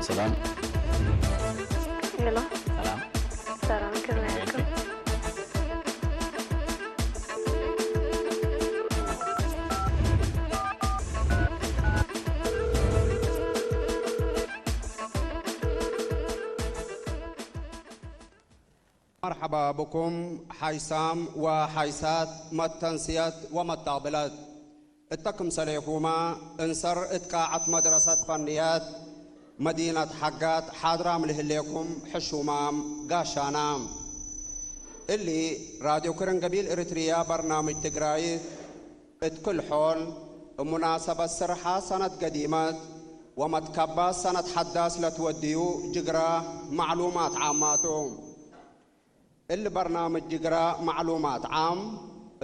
ሰላም። ሄሎ፣ ሰላም። ሰላም፣ ከመይ ኣለኩም? مرحبا بكم حيسام وحيسات متنسيات ومتابلات. እተ ክምሰሌኹማ እንሰር እት ቃዓት መድረሰት ፈንያት መዲነት ሓጋት ሓድራም ልህሌኩም ሕሹማም ጋሻና። እሊ ራድዮ ክርን ገቢል ኤርትርያ በርናምጅ ትግራይት እት ክል ሖል እሙናሰበት ስርሓ ሰነት ገዲመት ወመትከባት ሰነት ሓዳስ ለትወድዩ ጅግራ ማዕሉማት ዓማቱ። እሊ በርናምጅ ጅግራ ማዕሉማት ዓም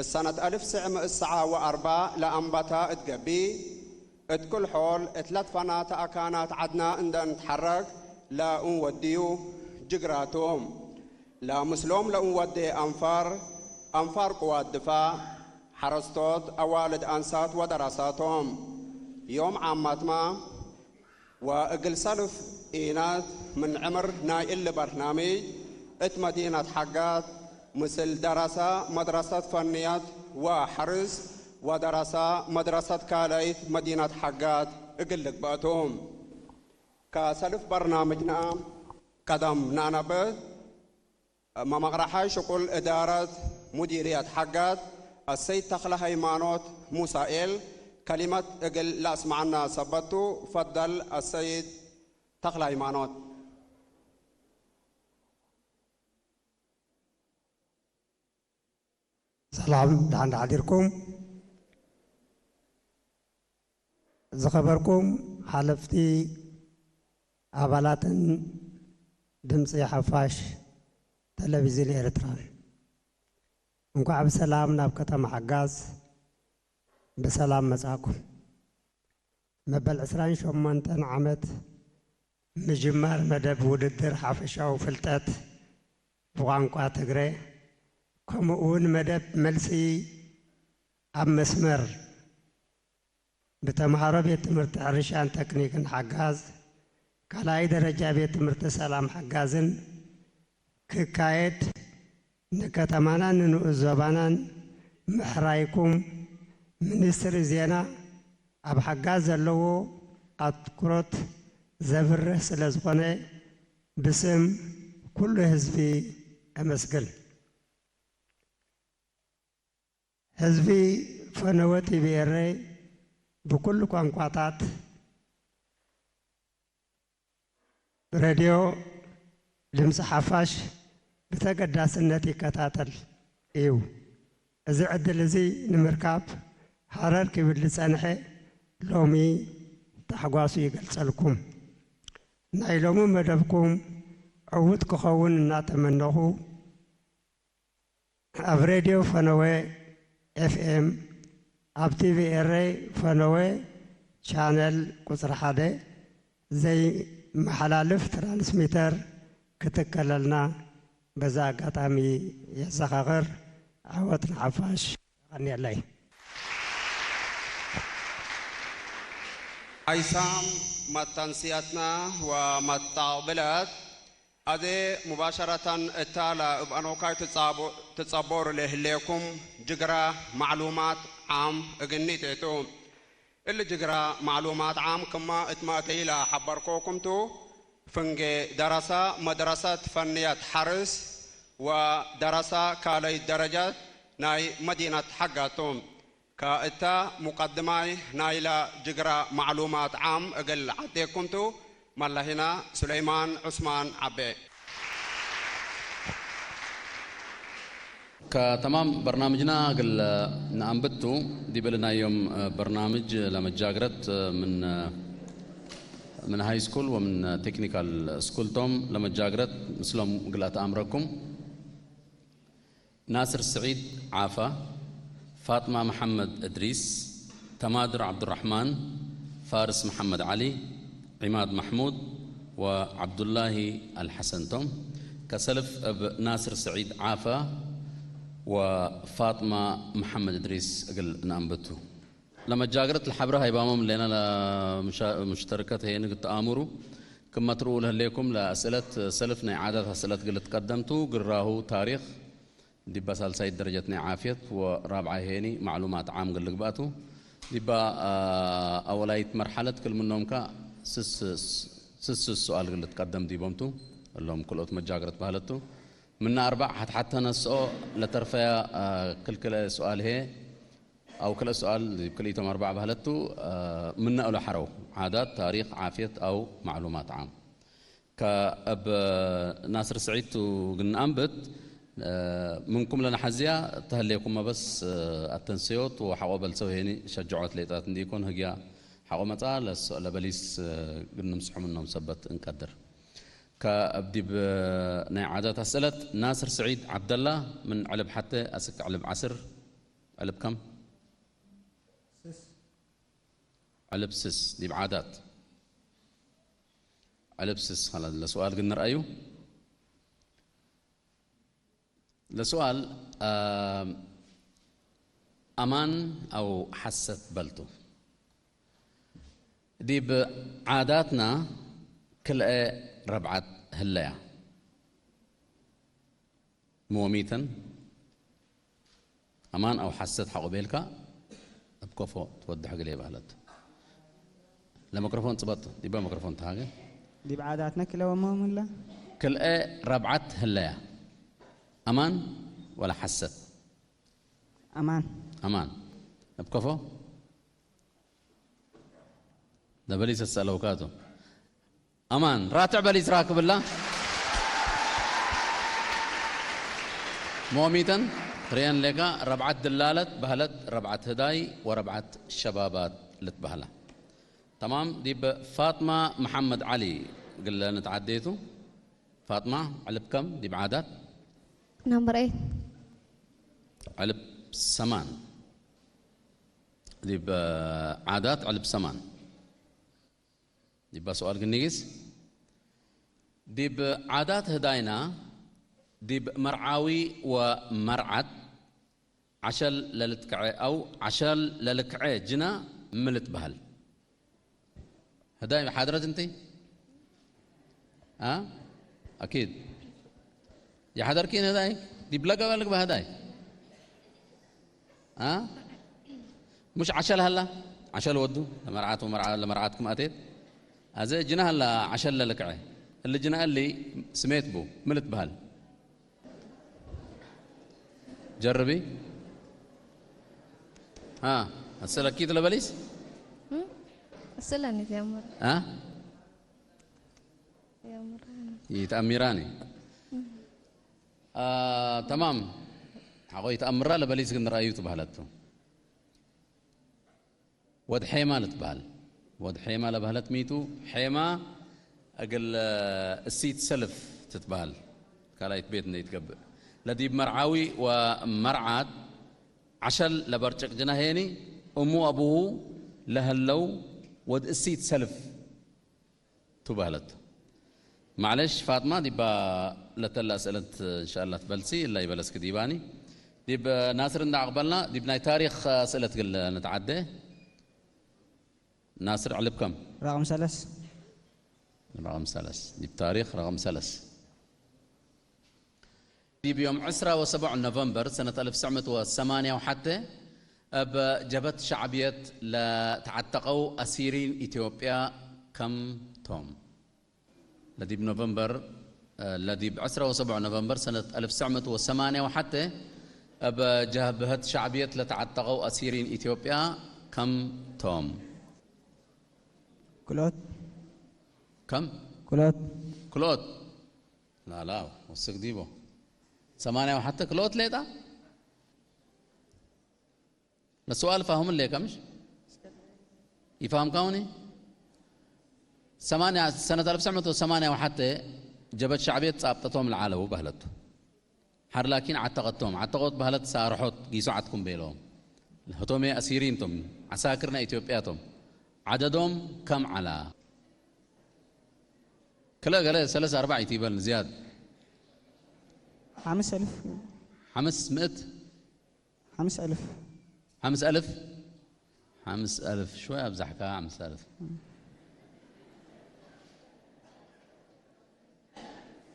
እሰነት አልፍ ስዕ ምእት ሰዓ ወአርባ ለአንበታ እት ገቢ፣ እት ክል ሖል እት ለትፈናተ አካናት ዐድና እንደ ንትሐረክ ለእንወድዩ ጅግራቶም። ለምስሎም ለእንወዴ አንፋር፣ አንፋር ቅዋት ድፋዕ፣ ሐረስቶት፣ አዋልድ አንሳት ወደረሳቶም። ዮም ዓማትማ፣ ወእግል ሰልፍ ኢናት ምን ዕምር ናይ እሊ በርናምጅ እት መዲነት ሓጋት ምስል ደረሳ መድረሰት ፈንያት ወሐርስ ወደረሳ መድረሰት ካልይት መዲነት ሓጋት እግል ልግበእቱ። ከሰልፍ በርናምጅና ቀደም ናነብት መመቕረሓይ ሽቁል እዳረት ሙዲርየት ሓጋት አሰይድ ተኽለ ሃይማኖት ሙሳኤል ከሊመት እግል ለአስመዐና ሰበቱ። ፈደል አሰይድ ተኽለ ሃይማኖት። ሰላም፣ ደሓን ሓዲርኩም። ዝኸበርኩም ሓለፍቲ፣ ኣባላትን ድምፂ ሓፋሽ ቴሌቪዝን ኤርትራን፣ እንኳዕ ብሰላም ናብ ከተማ ሓጋዝ ብሰላም መጻእኩም። መበል ዕስራን ሸሞንተን ዓመት ምጅማር መደብ ውድድር ሓፈሻዊ ፍልጠት ብቋንቋ ትግረ፣ ከምኡ እውን መደብ መልሲ ኣብ መስመር ብተምሃሮ ቤት ትምህርቲ ሕርሻን ተክኒክን ሓጋዝ ካልኣይ ደረጃ ቤት ትምህርቲ ሰላም ሓጋዝን ክካየድ ንከተማናን ንንኡስ ዞባናን ምሕራይኩም ሚኒስትሪ ዜና ኣብ ሓጋዝ ዘለዎ ኣትኩሮት ዘብርህ ስለ ዝኾነ ብስም ኩሉ ህዝቢ ኣመስግን። ህዝቢ ፈነወ ቲቪ ኤረ ብኩሉ ቋንቋታት ሬድዮ ድምፂ ሓፋሽ ብተገዳስነት ይከታተል እዩ። እዚ ዕድል እዚ ንምርካብ ሃረር ክብል ዝጸንሐ ሎሚ ታሕጓሱ ይገልጸልኩም። ናይ ሎሚ መደብኩም ዕዉት ክኸውን እናተመነኹ፣ ኣብ ሬድዮ ፈነወ ኤፍኤም፣ ኣብ ቲቪ ኤረይ ፈነወ ቻነል ቁጽሪ ሓደ ዘይመሓላልፍ ትራንስሚተር ክትከለልና በዚ ኣጋጣሚ የዘኻኽር። ዓወት ንሓፋሽ። የቐንየለይ። ኣይሳም መታንስያትና ወመታቕብላት ኣዜ ሙባሸረተን እታ ለእብ አኖካይ ትጻቦ-፣ ትጸቦሩ ለህሌኩም ጅግራ ማዕሉማት ዓም እግኒ ቴቱ። እሊ ጅግራ ማዕሉማት ዓም ክማ እት ማእተይ ለሐበርኮኩም ቱ፣ ፍንጌ ደረሳ መድረሰት ፈንያት ሐርስ ወደረሳ ካልይ ደረጃት ናይ መዲነት ሐጋቱ። ከእታ ሙቀድማይ ናይላ ጅግራ ማዕሉማት ዓም እግል ዐዴኩም ቱ፣ መላሂና ሱለይማን ዑስማን ዐቤ። ከ ተማም በርናምጅና እግል ነአንብቱ ዲበልናዮም በርናምጅ ለመጃግረት ምን ምን ሃይ ስኩል ወምን ቴክኒካል ስኩል ቶም ለመጃግረት ምስሎም እግል አተአምረኩም። ናስር ስዒድ ዓፋ፣ ፋጥማ መሐመድ እድሪስ፣ ተማድር ዓብዱራሕማን፣ ፋርስ መሐመድ ዓሊ፣ ዒማድ ማሕሙድ ወዓብዱላሂ አልሐሰን ቶም። ከሰልፍ እብ ናስር ስዒድ ዓፋ ወፋጥማ መሐመድ እድሪስ እግል ነአንብቱ። ለመጃግረት ለሐብረ ሃይባሞም ሌና ለሙሻ-፣ ሙሽተርከት ሄንግ ተአምሩ። ክመትርኡ ለህሌኩም ለአስእለት ሰልፍ ናይ ዓዳት አስእለት ግልት ቀደምቱ ግራሁ ታሪኽ ዲባ ሳልሳይት ደረጀት ናይ ዓፍየት ወራብዓይ ሄኒ ማዕሉማት ዓም ግል ግባእቱ ዲባ፣ አ፣ አወላይት መርሓለት ክልምኖምካ ስስ፣ ስስ ሱኣል ግልት ቀደም ዲቦምቱ እሎም ክልኦት መጃግረት ባህለቱ ምና አርባዕ ሓትሓተ ነስኦ ለተርፈያ፣ አ፣ ክልክለ ሱኣል ሄ አው ክልእ ሱኣል ክልኢቶም አርባዕ ባህለቱ፣ አ፣ ምና እሎ ሐረው ዓዳት ታሪኽ ዓፍየት አው ማዕሉማት ዓም። ከእብ ናስር ስዒድ ቱ ግንአንብት፣ እ፣ ምንኩም ለነሐዝያ ተህሌኩም መበስ፣ እ፣ አተንሰዮት ወሐቆ በልሰው ሄኒ ሸጅዖት ሌጣት እንዲኮን ህግያ ሐቆ መጻ ለስ-፣ ለበሊስ፣ እ፣ ግንም ስሑ ምኖም ሰበት እንቀድር። ከእብ ዲብ ናይ ዓዳት አስእለት ናስር ስዒድ ዓብደላ ምን ዕልብ ሐተ አስክ ዕልብ ዐስር ዕልብ ከም ዕልብ ስስ ዲብ ዓዳት ዕልብ ስስ ኸላ ለሱኣል ግን ንርአዩ። ለሱኣል፣ አ፣ አማን አው ሐሰት በልቱ። ዲብ ዓዳትና ክልኤ ረብዓት ህለያ። ሞሚተን አማን አው ሐሰት ሐቆ ቤልካ እብ ከፎ ትወድሕ ግሌ ባህለት። ለመክሮፎን ጽበጥ ዲባ መክሮፎን ተሃገ። ዲብ ዓዳትና ክለወ ሞምላ። ክልኤ ረብዓት ህለያ። አማን ወላ ሐሰት? አማን። አማን። እብ ከፎ ለበሊስ ተሰአለውካቱ። አማን ራትዕ በሊስ ራክብላ። ሞሚተን ርየን ሌካ ረብዓት ድላለት ባህለት ረብዓት ህዳይ ወረብዓት ሸባባት ልትበህላ። ተማም ዲብ ፋጥማ መሐመድ ዓሊ ግለ ንትዓዴቱ። ፋጥማ ዕልብ ከም ዲብ ዓዳት? ናምበር ኤይት። ዕልብ ሰማን። ዲብ ዓዳት ዕልብ ሰማን። ዲባ ሱኣል ግኒጊስ ዲብ ዓዳት ህዳይና ዲብ መርዓዊ ወመርዓት ዓሸል ለልትከዐ አው ዓሸል ለልክዐ ጅና ሚ ልትበሃል? ህዳይ ሓድረት እንቲ? አ? አኪድ። የሓደርኪን ህዳይ? ዲብ ለገበ ልግበ ህዳይ? አ? ሙሽ ዓሸል ሀላ? ዓሸል ወዱ ለመርዓት ወመርዓ-፣ ለመርዓትኩም አቴት? አዘ ጅና ሀላ ዓሸል ለልክዐ። እሊ ጅና እሊ ስሜት ቡ፣ ሚ ልትበሃል? ጀርቢ። አ፣ አሰለኪት ለበሊስ? እም? አሰላኒ ዚያምር። አ? ዚያምር። ይተአሚራኒ። አ፣ ተማም። ሐቆ ይተአምራ ለበሊስ ግን ራእዩ ትበህለቱ። ወድ ሔማ ልትበሃል። ወድ ሔማ ለበህለት ሚቱ፣ ሔማ እግል እሲት ሰልፍ ትትበሃል። ካልኣይት ቤት እንደ ይትገብእ። ለዲብ መርዓዊ ወመርዓት ዓሸል ለበርጭቅ ጅናሄኒ፣ እሙ አቡሁ ለህለው ወድ እሲት ሰልፍ ቱ በህለት። ማዕለሽ ፋጥማ ዲባ ለተላ ስእለት እንሻላ ትበልሲ እላ ይበለስክ ዲባኒ። ዲብ ናስር እንዳ አቅበልና ዲብ ናይ ታሪኽ ስእለት ግል ንትዓደ። ናስር ዕልብ ከም? ረቅም ሰለስ። ረቅም ሰለስ። ዲብ ታሪኽ ረቅም ሰለስ። ዲብ ዮም ዕስራ ወሰቡዕ ኖቨምበር ሰነት አልፍ ትስዕ ምእት ወሰማንያ ወሓተ እብ ጀብሀት ሸዕብየት ለተዓተቀው አሲሪን ኢትዮጵያ ከም ቶም። ለዲብ ኖቨምበር፣ ለዲብ ዕስራ ወሰቡዕ ኖቨምበር ሰነት አልፍ ትስዕ ምእት ወሰማንያ ወሓተ እብ ጀብሀት ሸዕብየት ለተዓተቀው አሲሪን ኢትዮጵያ ከም ቶም። ክልኦት። ከም? ክልኦት። ክልኦት። ላላ፣ ወስክ ዲቦ። ሰማንያ ወሓተ ክልኦት ሌጣ? ለሱኣል ፋሁም ሌካ ምሽ? ይፋህምካውኒ? ሰማንያ፣ ሰነት አልፍ ትስዕ ምእት ወሰማንያ ወሓተ ጀበት ሸዕብየት ጻብጠቶም ለዓለው በህለቱ። ሓር ላኪን ዓተቐቶም። ዓተቐት በህለት ሳርሖት ጊሱ ዓትኩም ቤሎም። ህቶሜ አሲሪን ቶም፣ ዓሳክር ናይ ኢትዮጵያ ቶም። ዓደዶም ከም ዓላ? ክለ ገለ ሰለስ አርባዕ ይትይበል ዝያድ። ሓምስ አልፍ። ሓምስ ምእት? ሓምስ አልፍ። ሓምስ አልፍ? ሓምስ አልፍ ሽወይ አብዛሕካ፣ ሓምስ አልፍ።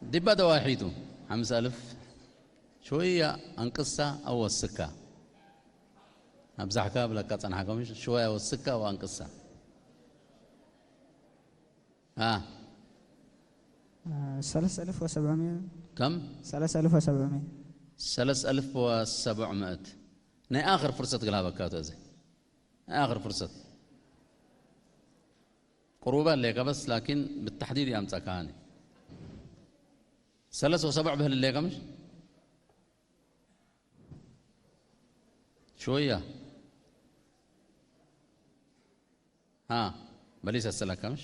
ዲባ ደዋሒቱ ሓምሳ ኣልፍ ሽወያ ኣንቅሳ ኣወስካ ኣብዛሕካ ብለካ ጸናሕካ ምሽ ሽወያ ወስካ ኣንቅሳ ኣ ثلاثة آلاف وسبعمية ከም ثلاثة آلاف وسبعمية ሰለስተ ኣልፍ ወሰብዑ ምእት ናይ ኣኽር ፍርሰት ግልሃበካ ተእዚ ናይ ኣኽር ፍርሰት ቁሩባ ኣለካ በስ ላኪን ብታሕዲድ ያምጻካኒ ሰለስተ ወሰብዑ ብህል ኣለካ ምሽ ሽወያ ها በሊስ ኣሰላካ ምሽ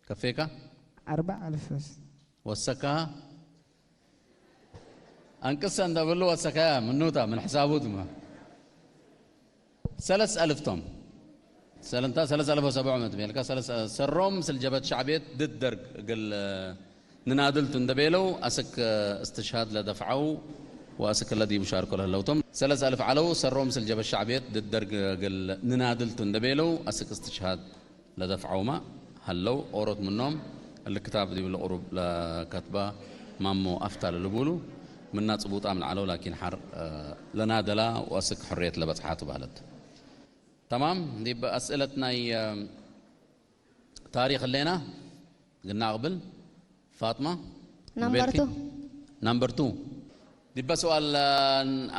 ከፌካ أربعة آلاف بس ወሰካ ኣንቅሰ እንደብሉ ወሰካያ ምኑታ ምን ሕሳቡ ድማ ሰለስ ኣልፍቶም ሰለንታ ሰለስ ኣልፍ ወሰብዑ መት ቤልካ ሰለስ ሰሮም ስልጀበት ሻዕቤት ድድ ደርግ እግል ንናድልቱ እንደቤለው ኣስክ እስትሽሃድ ለደፍዓው ወአስክ ለዲ ሙሻርኮ ለህለውቶም ሰለስ ኣልፍ ዓለው ሰሮም ስልጀበት ሻዕቤት ድድ ደርግ እግል ንናድልቱ እንደቤለው ኣስክ እስትሽሃድ ለደፍዓውማ ሀለው ኦሮት ምኖም እልክታብ ዲብ ለቁሩብ ለከትባ ማሞ ኣፍታ ለልቡሉ ምና ጽቡጣም ለዓለው ላኪን ሐር ለናደላ ወአስክ ሕርየት ለበጽሓቱ ባህለት። ተማም ዲብ አስእለት ናይ ታሪክ ህሌና ግና ቅብል ፋጥማ ናምበር ቱ ናምበር ቱ ዲበ ስዋል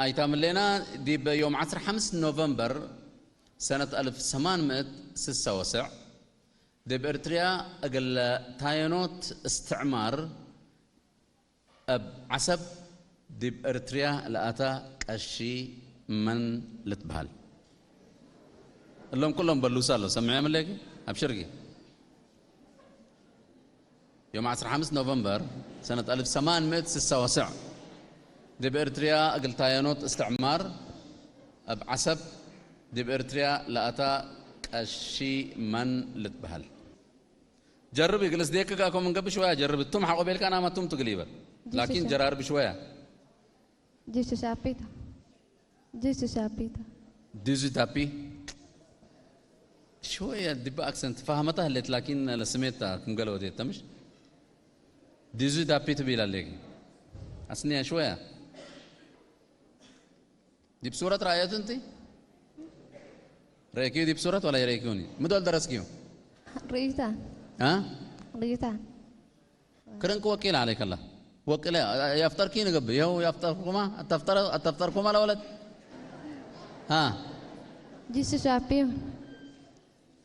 ኣይታምሌና ዲብ ዮም ዓስር ሓምስ ኖቨምበር ሰነት ኣልፍ ሰማን ምእት ስሳ ወስዕ ዲብ ኤርትርያ እግል ታየኖት እስትዕማር እብ ዓሰብ ዲብ ኤርትርያ ለኣታ ቀሺ መን ልትበሃል? እሎም ኩሎም በሉሳ ኣሎ ሰምዕያ ምለኪ ኣብሽርኪ ዮም ዓስር ሓምስ ኖቨምበር ሰነት ኣልፍ ሰማን ምእት ስሳ ወስዕ ዲብ ኤርትርያ እግል ታየኖት እስትዕማር እብ ዓሰብ ዲብ ኤርትርያ ለኣታ ቀሺ መን ልትበሃል? ጀርብ ይግልስ ዴክ ጋኮ ምን ገብሽ ወያ ጀርብ እቱም ሓቆ ቤልካ ናማ ቱም ትግል ይበል ላኪን ጀራርብ ሽወያ ጂሱስ ኣፒታ ጂሱስ ኣፒታ ዲዙ ታፒ ሽወያ ዲባ ኣክሰንት ፋህመታ ህሌት ላኪን ለስሜታ ክምገለ ወዴት ተምሽ ዲዙ ዳፒ ትቢል ኣለኪ ኣስኒያ ሽወያ ዲብ ሱረት ረኣየቱ እንቲ ረእኪዩ ዲብ ሱረት ወላ ይረእኪዩኒ ምዶል ደረስኪዩ ርኢታ እ ርኢታ ክርንክ ወቂል عليك الله ወቂለ ያፍጠርኪ ንገብ ይኸው ያፍጠርኩማ ኣተፍጠረ ኣተፍጠርኩማ ለወለት ها ጂሱስ ኣፒ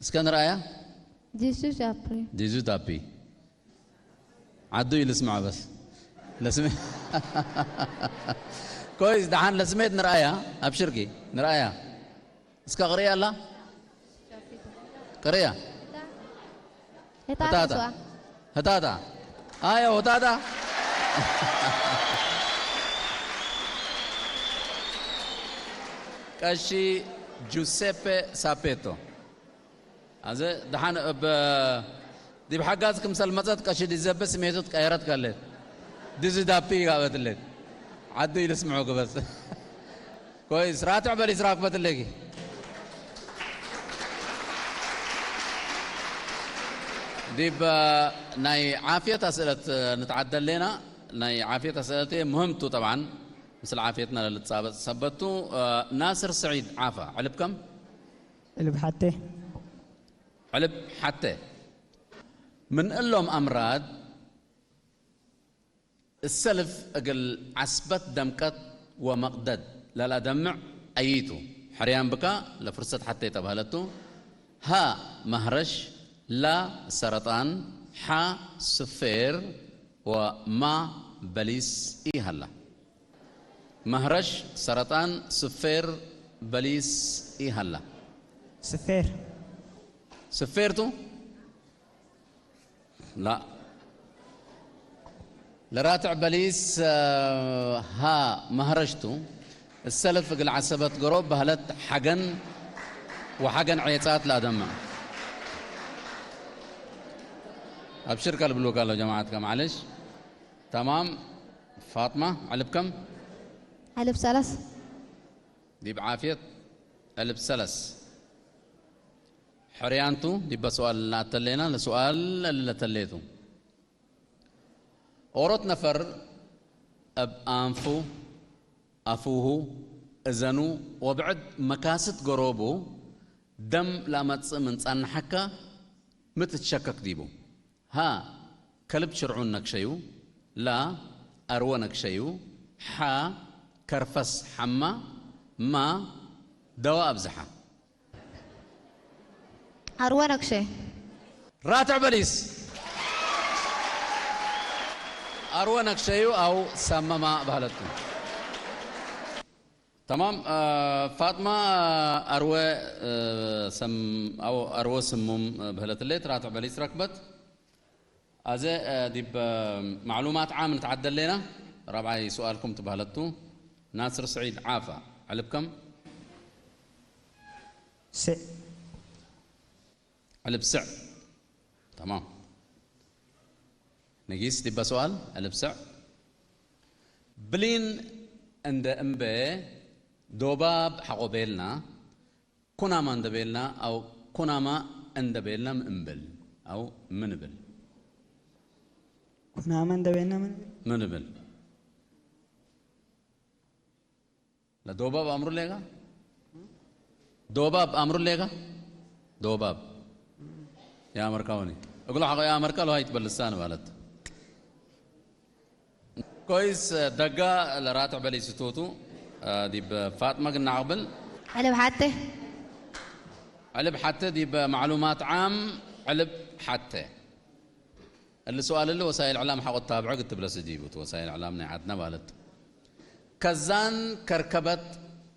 እስከ ንረኣያ ጂሱስ ኣፒ ዲዙ ዳፒ ዓዱ እዩ ልስምዖ በስ ለስሜ ኮይስ ደሓን ለስሜት ንርኣያ ኣብሽርኪ ንርኣያ እስከ ቅርያ ኣላ ቅርያ ህታታ ህታታ ኣዮ ህታታ ቀሺ ጁሴፔ ሳፔቶ ኣዘ ደሓን እብ ዲብ ሓጋዝ ክምሰል መጸት ቀሺ ዲዘበ ስሜቱ ትቀየረት ከለት ዲዚ ዳፒ ይጋበትለት ዓዱ ኢልስምዑ ክበጽ ኮይስ ራትዕ በሊስ ራክበት ኣለኪ ዲብ ናይ ዓፍየት ኣስእለት ንትዓደ ኣለና ናይ ዓፍየት ኣስእለት ምህምቱ ጠብዓን ምስል ዓፍየትና ለልትጻበጽ ሰበቱ ናስር ስዒድ ዓፋ ዕልብ ከም ዕልብ ሓቴ ዕልብ ሓተ ምን እሎም ኣምራድ السلف እግል ዓስበት ደምቀት ወመቅደድ ለላደምዕ ኣይቱ ሕርያን ብካ ለፍርሰት ሓተ ተባህለቱ ሃ ማህረሽ ላ ሰረጣን ሓ ስፌር ወማ በሊስ ኢሃላ ማህረሽ ሰረጣን ስፌር በሊስ ኢሃላ ስፌር ስፌርቱ لا لراتع بليس ها مهرجتو السلف قل عسبت قروب بهلت حقن وحقن عيطات لا دمع أبشر قلب لوكا لو جماعتك معلش تمام فاطمة علبكم علب سلس دي بعافية علب سلس ሕርያንቱ ዲበ ስዋል እናኣተሌና ንስዋል ለተሌቱ ኦሮት ነፈር እብ ኣንፉ፣ ኣፉሁ፣ እዘኑ ወብዕድ መካስት ገሮቡ ደም ላመጽእ ምን ጸንሐካ ምትትሸከክ ዲቡ? ሃ፣ ከልብ ሽርዑን ነክሸዩ፣ ላ፣ ኣርወ ነክሸዩ፣ ሓ፣ ከርፈስ ሓማ፣ ማ፣ ደዋ ኣብዝሓ። ኣርወ ነክሸ። ራትዕ በሊስ። ኣርወ ነክሸዩ ኣው ሰመማ ባህለቱ። ተማም፣ እ፣ ፋጥማ ኣርወ፣ እ፣ ሰም-፣ ኣው ኣርወ ስሙም፣ እ፣ ብህለትሌት ራትዕ በሊስ ረክበት። ኣዘ፣ እ፣ ዲብ፣ እ፣ ማዕሉማት ዓም ንትዓደል ሌና። ራብዓይ ሱኣልኩም ትባህለቱ። ናስር ስዒድ ዓፋ። ዕልብ ከም? ስዕ። ዕልብ ስዕ። ተማም። ነጊስ ዲባ ሱኣል፣ ዕልብ ስዕ። ብሊን እንደ እምበ ዶባብ ሓቆ ቤልና፣ ኩናማ እንደ ቤልና፣ ኣው ኩናማ እንደ ቤልና ምእምብል፣ ኣው ምንብል? ኩናማ እንደ ቤልና ምንብል? ምንብል? ለዶባብ ኣምሩ ሌጋ? ዶባብ ኣምሩ ሌጋ? ዶባብ። የኣመርካ ወኒ። እግሎ ሓቆ የኣመርካ ለሃይት በልሳን ማለት። ኮይስ፣ ደጋ ለራትዕ በሊስቶቱ፣ እ፣ ዲብ ፋጥማ ግን ናቕብል። ዕልብ ሓተ። ዕልብ ሓተ ዲብ ማዕሉማት ዓም ዕልብ ሓተ። እሊ ሱኣል እሊ ወሳይል ዕላም ሓቆ ታብዐ ግትብለስ ዲቡ፣ እቲ ወሳይል ዕላም ናይ ዓድና ማለት። ከዛን ከርከበት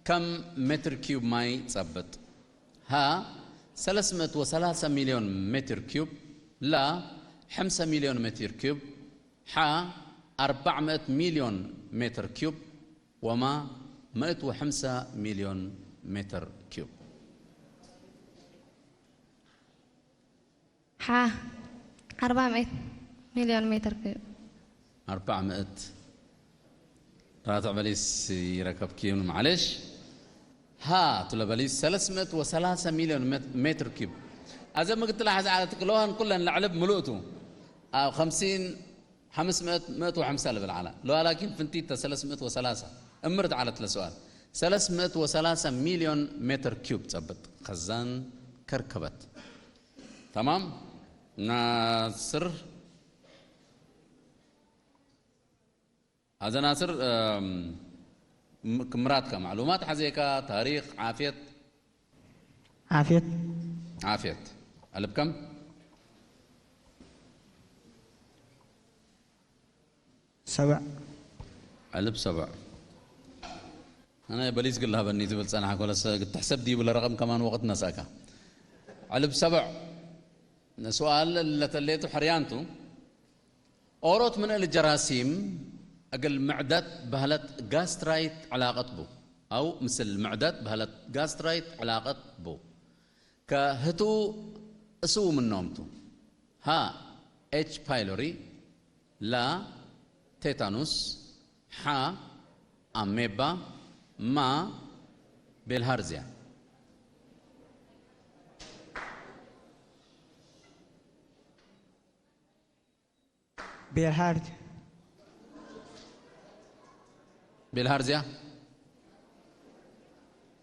ከም ሜትር ኪዩብ ማይ ጸብጥ? ሃ፣ ሰለስምእት ወሰላሳ ሚልዮን ሜትር ኪዩብ፣ ላ፣ ሐምሳ ሚልዮን ሜትር ኪዩብ፣ ሓ፣ ኣርባዕምእት ሚልዮን ሜትር ኪዩብ፣ ወማ፣ ምእት ወሐምሳ ሚልዮን ሜትር ኪዩብ። ሓ፣ ኣርባዕምእት ሚልዮን ሜትር ኪዩብ። ኣርባዕምእት ራትዕ በሊስ ይረከብክዩን፣ ማዕሌሽ። ሃ፣ ቱለ በሊስ ሰለስምእት ወሰላሳ ሚልዮን ሜት-፣ ሜትር ኪዩብ። ኣዘ ምግትላ ሓዚ ዓለት ክለዋን ኩለን ለዕልብ ምሉእቱ። ኣብ ኸምሲን፣ ሓምስምእት፣ ምእት ወሐምሳ ልብል ዓላ። ለዋ ላኪን ፍንቲት ተ ሰለስምእት ወሰላሳ። እምርት ዓለት ለሰዋል። ሰለስምእት ወሰላሳ ሚልዮን ሜትር ኪዩብ ጸብጥ። ከዛን ከርከበት። ተማም። ናስር። ኣዘ ናስር፣ እም፣ ም-፣ ክምራትካ ማዕሉማት ሓዜካ፣ ታሪኽ፣ ዓፍየት። ዓፍየት። ዓፍየት። ኣልብ ከም? ሰብዕ። ኣልብ ሰብዕ። ኣነ በሊስ ግላበኒ ትብል ጸናሕ ኮለሰ ግትሕሰብ ዲቡ ለረቐም ከማን ወቕት ነሳካ። ኣልብ ሰብዕ። ንሱኣል ለተሌቱ ሕርያንቱ። ኦሮት ምን እል ጀራሲም እግል ምዕደት በህለት ጋስትራይት ዕላቀት ቡ፣ ኣው ምስል ምዕደት በህለት ጋስትራይት ዕላቀት ቡ። ከህቱ እስው ምኖምቱ። ሃ፣ ኤች ፓይሎሪ፣ ላ፣ ቴታኑስ፣ ሓ፣ ኣሜባ፣ ማ፣ ቤልሃርዚያ። ቤልሃርድ። ቤልሃርዚያ።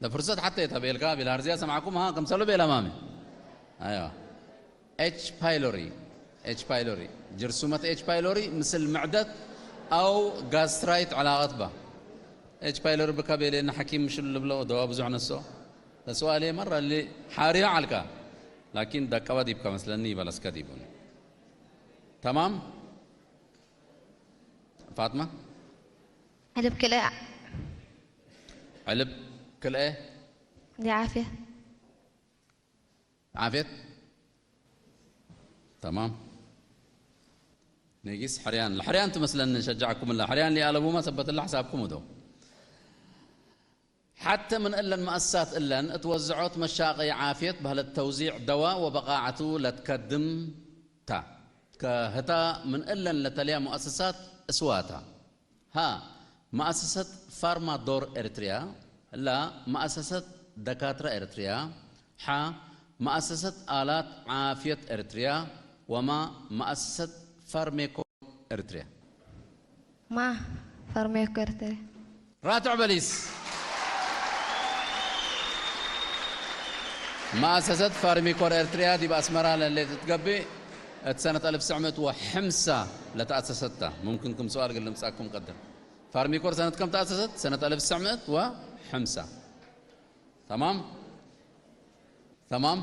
ለፍርሰት ሓተ እታ ቤልካ ቤልሃርዚያ ሰማዕኩም ሃ ከምሰሉ ቤላ ማሚ። ኣያ። ኤች ፓይሎሪ። ኤች ፓይሎሪ። ጅርሱመት ኤች ፓይሎሪ ምስል ምዕደት ኣው ጋስትራይት ዕላቐት ባ። ኤች ፓይሎሪ ብካ ቤሌና ሓኪም ምሽሉ ልብሎ ደዋ ብዙሕ ነሶ። ለሰዋሌ መራ ሊ ሓሪዮ ዓልካ። ላኪን ደቀባ ዲብካ መስለኒ ይበለስካ ዲቡን። ተማም? ፋጥማ? ዕልብ ክልኤ። ዕልብ ክልኤ። ዲ ዓፍያ። ዓፍየት? ተማም። ነጊስ ሕርያን። ሕርያን ትመስለኒ ሸጃዕኩምላ። ሕርያን ሊኣለቡማ ሰበትላ ሓሳብኩም እዶ። ሓተ ምን እለን መኣሳት እለን እት ወዝዖት መሻቀይ ዓፍየት በህለት ተውዚዕ ደዋ ወበቃዓቱ ለትከድም ታ። ከህታ ምን እለን ለተልያ ሙኣሰሳት እስዋታ። ሃ፣ መኣሰሰት ፋርማ ዶር ኤርትርያ፣ ላ፣ መኣሰሰት ደካትራ ኤርትርያ፣ ሓ፣ መኣሰሰት ኣላት ዓፍየት ኤርትርያ፣ ወማ መኣሰሰት ፋርሜኮ ኤርትርያ። ማ ፈርሜኮ ኤርትርያ። ራትዕ በሊስ። መኣሰሰት ፋርሚኮር ኤርትርያ ዲብ ኣስመራ ለሌት እትገብእ፣ እቲ ሰነት ኣልፍ ስዕምት ወሕምሳ ለተኣሰሰታ። ሙምክን ክም ሰዋል ግን ልምጻኩም ቀድም። ፋርሚኮር ሰነት ከም ተኣሰሰት? ሰነት ኣልፍ ስዕምት ወሕምሳ። ተማም? ተማም?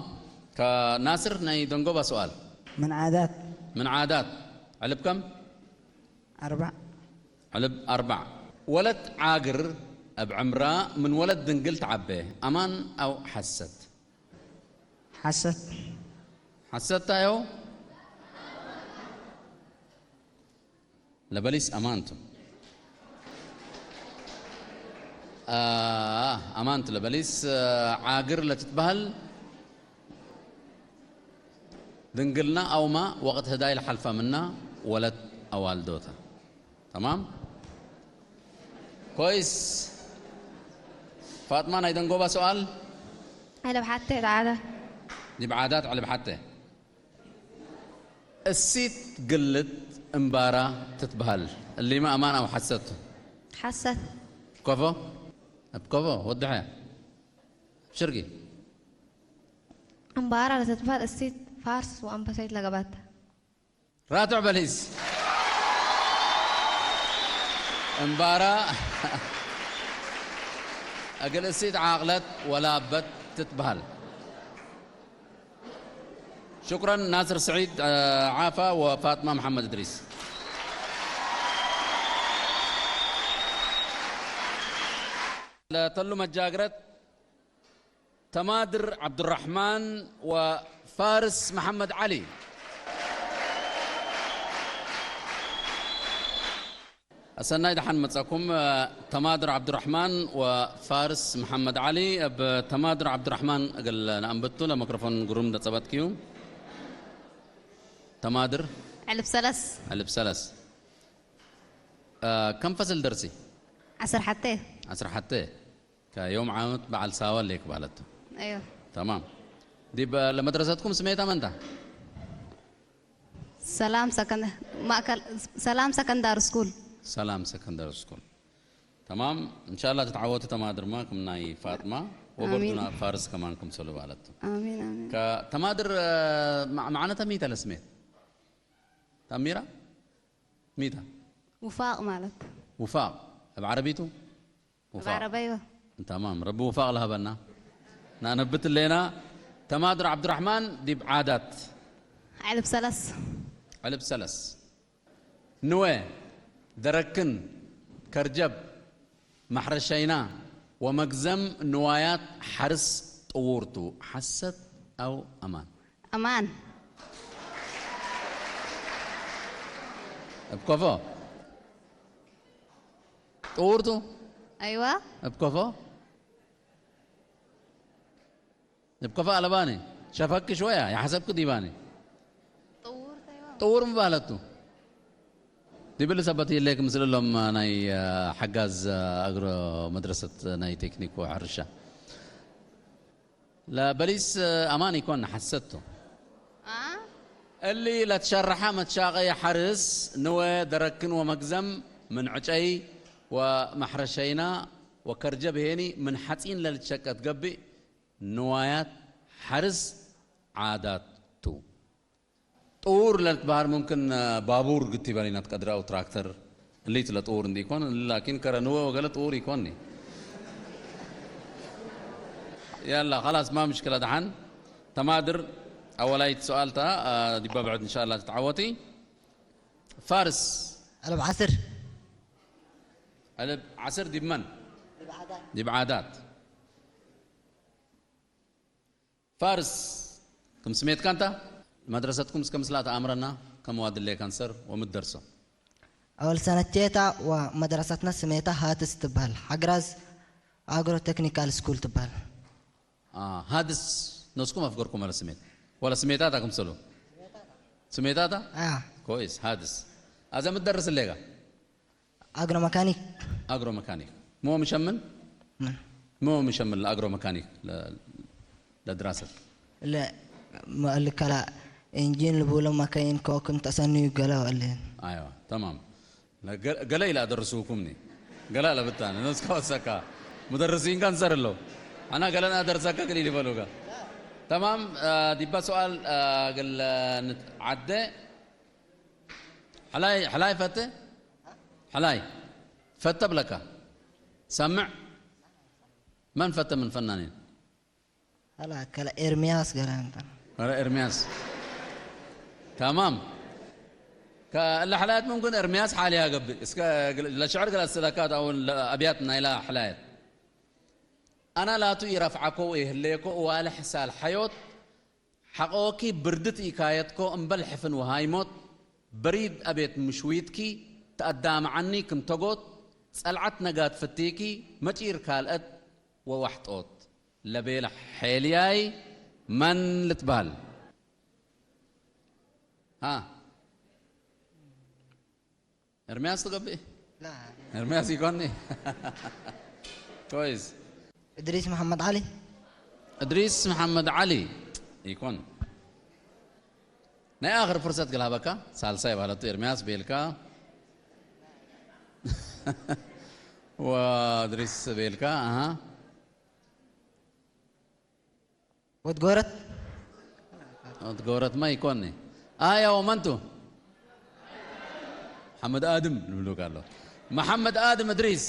ከናስር ናይ ደንጎባ ሰዋል። من عادات ምን ዓዳት ዕልብ ከም أربع ዕልብ ኣርባዕ። ወለት ዓግር ኣብ ዕምራ ምን ወለት ድንግል ተዓበ። ኣማን ኣው ሓሰት? حست ሓሰት ታዮ? ለበሊስ ኣማንቱ። ኣማንቱ ለበሊስ ዓግር ለትትበሃል ድንግልና ኣውማ ወቕት ህዳይ ለሓልፋ ምና ወለት ኣዋልዶታ። ተማም? ኮይስ። ፋጥማ ናይ ደንጎባ ሰዋል? ዕልብ ሓተ ተዓዳ። ዲብ ዓዳት ዕልብ ሓተ። እሲት ግልት እምባራ ትትበሃል። እሊማ ኣማን ኣው ሓሰቱ? ሓሰት። ኮፎ? ኣብ ኮፎ ወድሐ። ሽርጊ። እምባራ ለትትበሃል እሲት ፋርስ ወኣንበሰይት ለገባት። ራትዕ በሊስ። እምባራ እግል እሲት ዓቕለት ወላበት ትትበሃል። ሽኩረን ናስር ስዒድ ዓፋ ወፋጥማ መሓመድ እድሪስ። ለተሉ መጃግረት ተማድር ዓብዱራሕማን ወፋርስ መሓመድ ዓሊ። ኣሰናይ ደሓን መጻኩም። ተማድር ዓብዱራሕማን ወፋርስ መሓመድ ዓሊ። ኣብ ተማድር ዓብዱራሕማን እግል ንኣንብቱ ለመክሮፎን ግሩም ደጸበጥክዩ። ተማድር ዕልብ ሰለስ ዕልብ ሰለስ። ከም ፈስል ደርሲ ዓሰር ሓተ ዓስራ ሓተ ከዮም ዓመት በዓል ሳዋ ሌክ ባለቱ። እዮ ተማም። ዲብ ለመድረሰትኩም ስሜታ መንታ? ሰላም ሰከንድ ማእከል ሰላም ሰከንዳሪ ስኩል ሰላም ሰከንደሪ ስኩል። ተማም። እንሻላ ትትዓወቱ ተማድርማ ክም ናይ ፋጥማ ወበርዱና ፋርስ ከማን ክምሰሉ ባለቱ። ኣሚን ኣሚን ተማድር ማዕነተ ሚተ ለስሜት ታሚራ ሚታ ውፋቕ ማለት ውፋቕ ኣብ ዓረቢቱ ኣብ ዓረበይወ ተማም። ረቢ ውፋቕ ለሃበና። ናነብት ሌና። ተማድር ዓብዱራሕማን ዲብ ዓዳት ዕልብ ሰለስ ዕልብ ሰለስ። ንወ ደረክን ከርጀብ ማሕረሻይና ወመግዘም ንዋያት ሓርስ ጥዉርቱ። ሓሰት ኣው ኣማን? ኣማን እብ ኮፎ ጥውርቱ ኣይዋ እብ ኮፎ እብ ኮፎ ኣለባኒ ሸፈኪ ሽወያ የሓሰብኪ ዲባኒ ጥውር ምባለቱ ዲብል ሰበት ይለክ ምስልሎም ናይ ሓጋዝ ኣግሮ መድረሰት ናይ ቴክኒክ ወሕርሻ ለበሊስ ኣማን ይኮን ሓሰቶ እሊ ለትሸረሓ መትሻቀይ ሓርስ ንወ ደረክን ወመግዘም ምን ዕጨይ ወማሕረሸይና ወከርጀ ብሄኒ ምን ሓፂን ለልትሸቀት ገብእ ንዋያት ሓርስ ዓዳቱ ጥውር ለልትበሃል ሙምክን ባቡር ግቲበል ኢና ትቀድር ኣው ትራክተር እሊት ለጥውር እንዲ ይኮን ላኪን ከረንወ ወገለ ጥውር ይኮን ያላ خلاص ما مشكلة ደሓን ተማድር ኣወላይት ሰኣልታ ዲባ ብዕድ እንሻላ ትትዓወቲ ፋርስ ألب عسر ዕልብ ዓስር ዲብ መን ዲብ ዓዳት ፋርስ ክም ስሜትካ እንታ መድረሰትኩም እስከ ምስላ ተኣምረና ከም ዋድሌ ካንሰር ወምትደርሶ أول سنة تيتا ومدرستنا سميتها هاتس تبهل حقراز أجرو تكنيكال سكول تبهل ሃድስ ነስኩም ኣፍገርኩም ኣለ ስሜት ወላ ስሜታት ኣክምሰሉ ስሜታታ آه كويس ሃድስ ኣዘ ምትደርስ ሌጋ أجرو ميكانيك ኣግሮ መካኒክ ሞ ምሸምን من ሞ ምሸምን ለኣግሮ መካኒክ ለድራሰት لا ما قال لك لا إنجين لبولا مكاين كوكن تسني قالوا قال لي ኣይዋ ተማም ገለ ኢላ ደርሱኩምኒ ገላ ለብታን ነስካ ወሰካ ሙደርሲን ካንሰር ሎ ኣና ገለና ደርሰካ ክሊል ይበሉጋ። ተማም ዲባ ሰዋል ገለ ንትዓደ ሓላይ ሓላይ ፈተ ሓላይ ፈተ ብለካ ሰምዕ መን ፈተ ምን ፈናኒን هلا كلا إرمياس قرانتا ኧረ ኤርሚያስ ተማም ከእለ ሓላያት ምንኩን ኤርሚያስ ሓልያ ገብእ እስከ ለሽዕር ገለ ሰዳካት ኣውን ኣብያት ናይላ ሓላያት ኣና ላቱ ይረፍዓኮ ይህለየኮ ዋለ ሕሳል ሓዮት ሓቆወኪ ብርድት ኢካየትኮ እምበል ሕፍን ወሃይሞት በሪድ ኣቤት ምሽዊትኪ ተኣዳምዓኒ ክምተጎት ጸልዓት ነጋት ፍትይኪ መጪር ካልአት ወዋሕጦት ለቤለ ሐልያይ መን ልትባል? ሃ ኤርምያስ ትገብእ? لا ኤርምያስ ይኮኒ? ኮይስ إدريس محمد علي እድሪስ መሓመድ ዓሊ ይኮን ናይ ኣኽር ፍርሰት ግልሃበካ ሳልሳይ ባለቱ ኤርምያስ ቤልካ ወእድሪስ ቤልካ ኣሃ وتقورت ትገበረትማ ይኮኒ ኣያ ወመንቱ ሓመድ ኣድም ንብሉካ ኣሎ መሓመድ ኣድም እድሪስ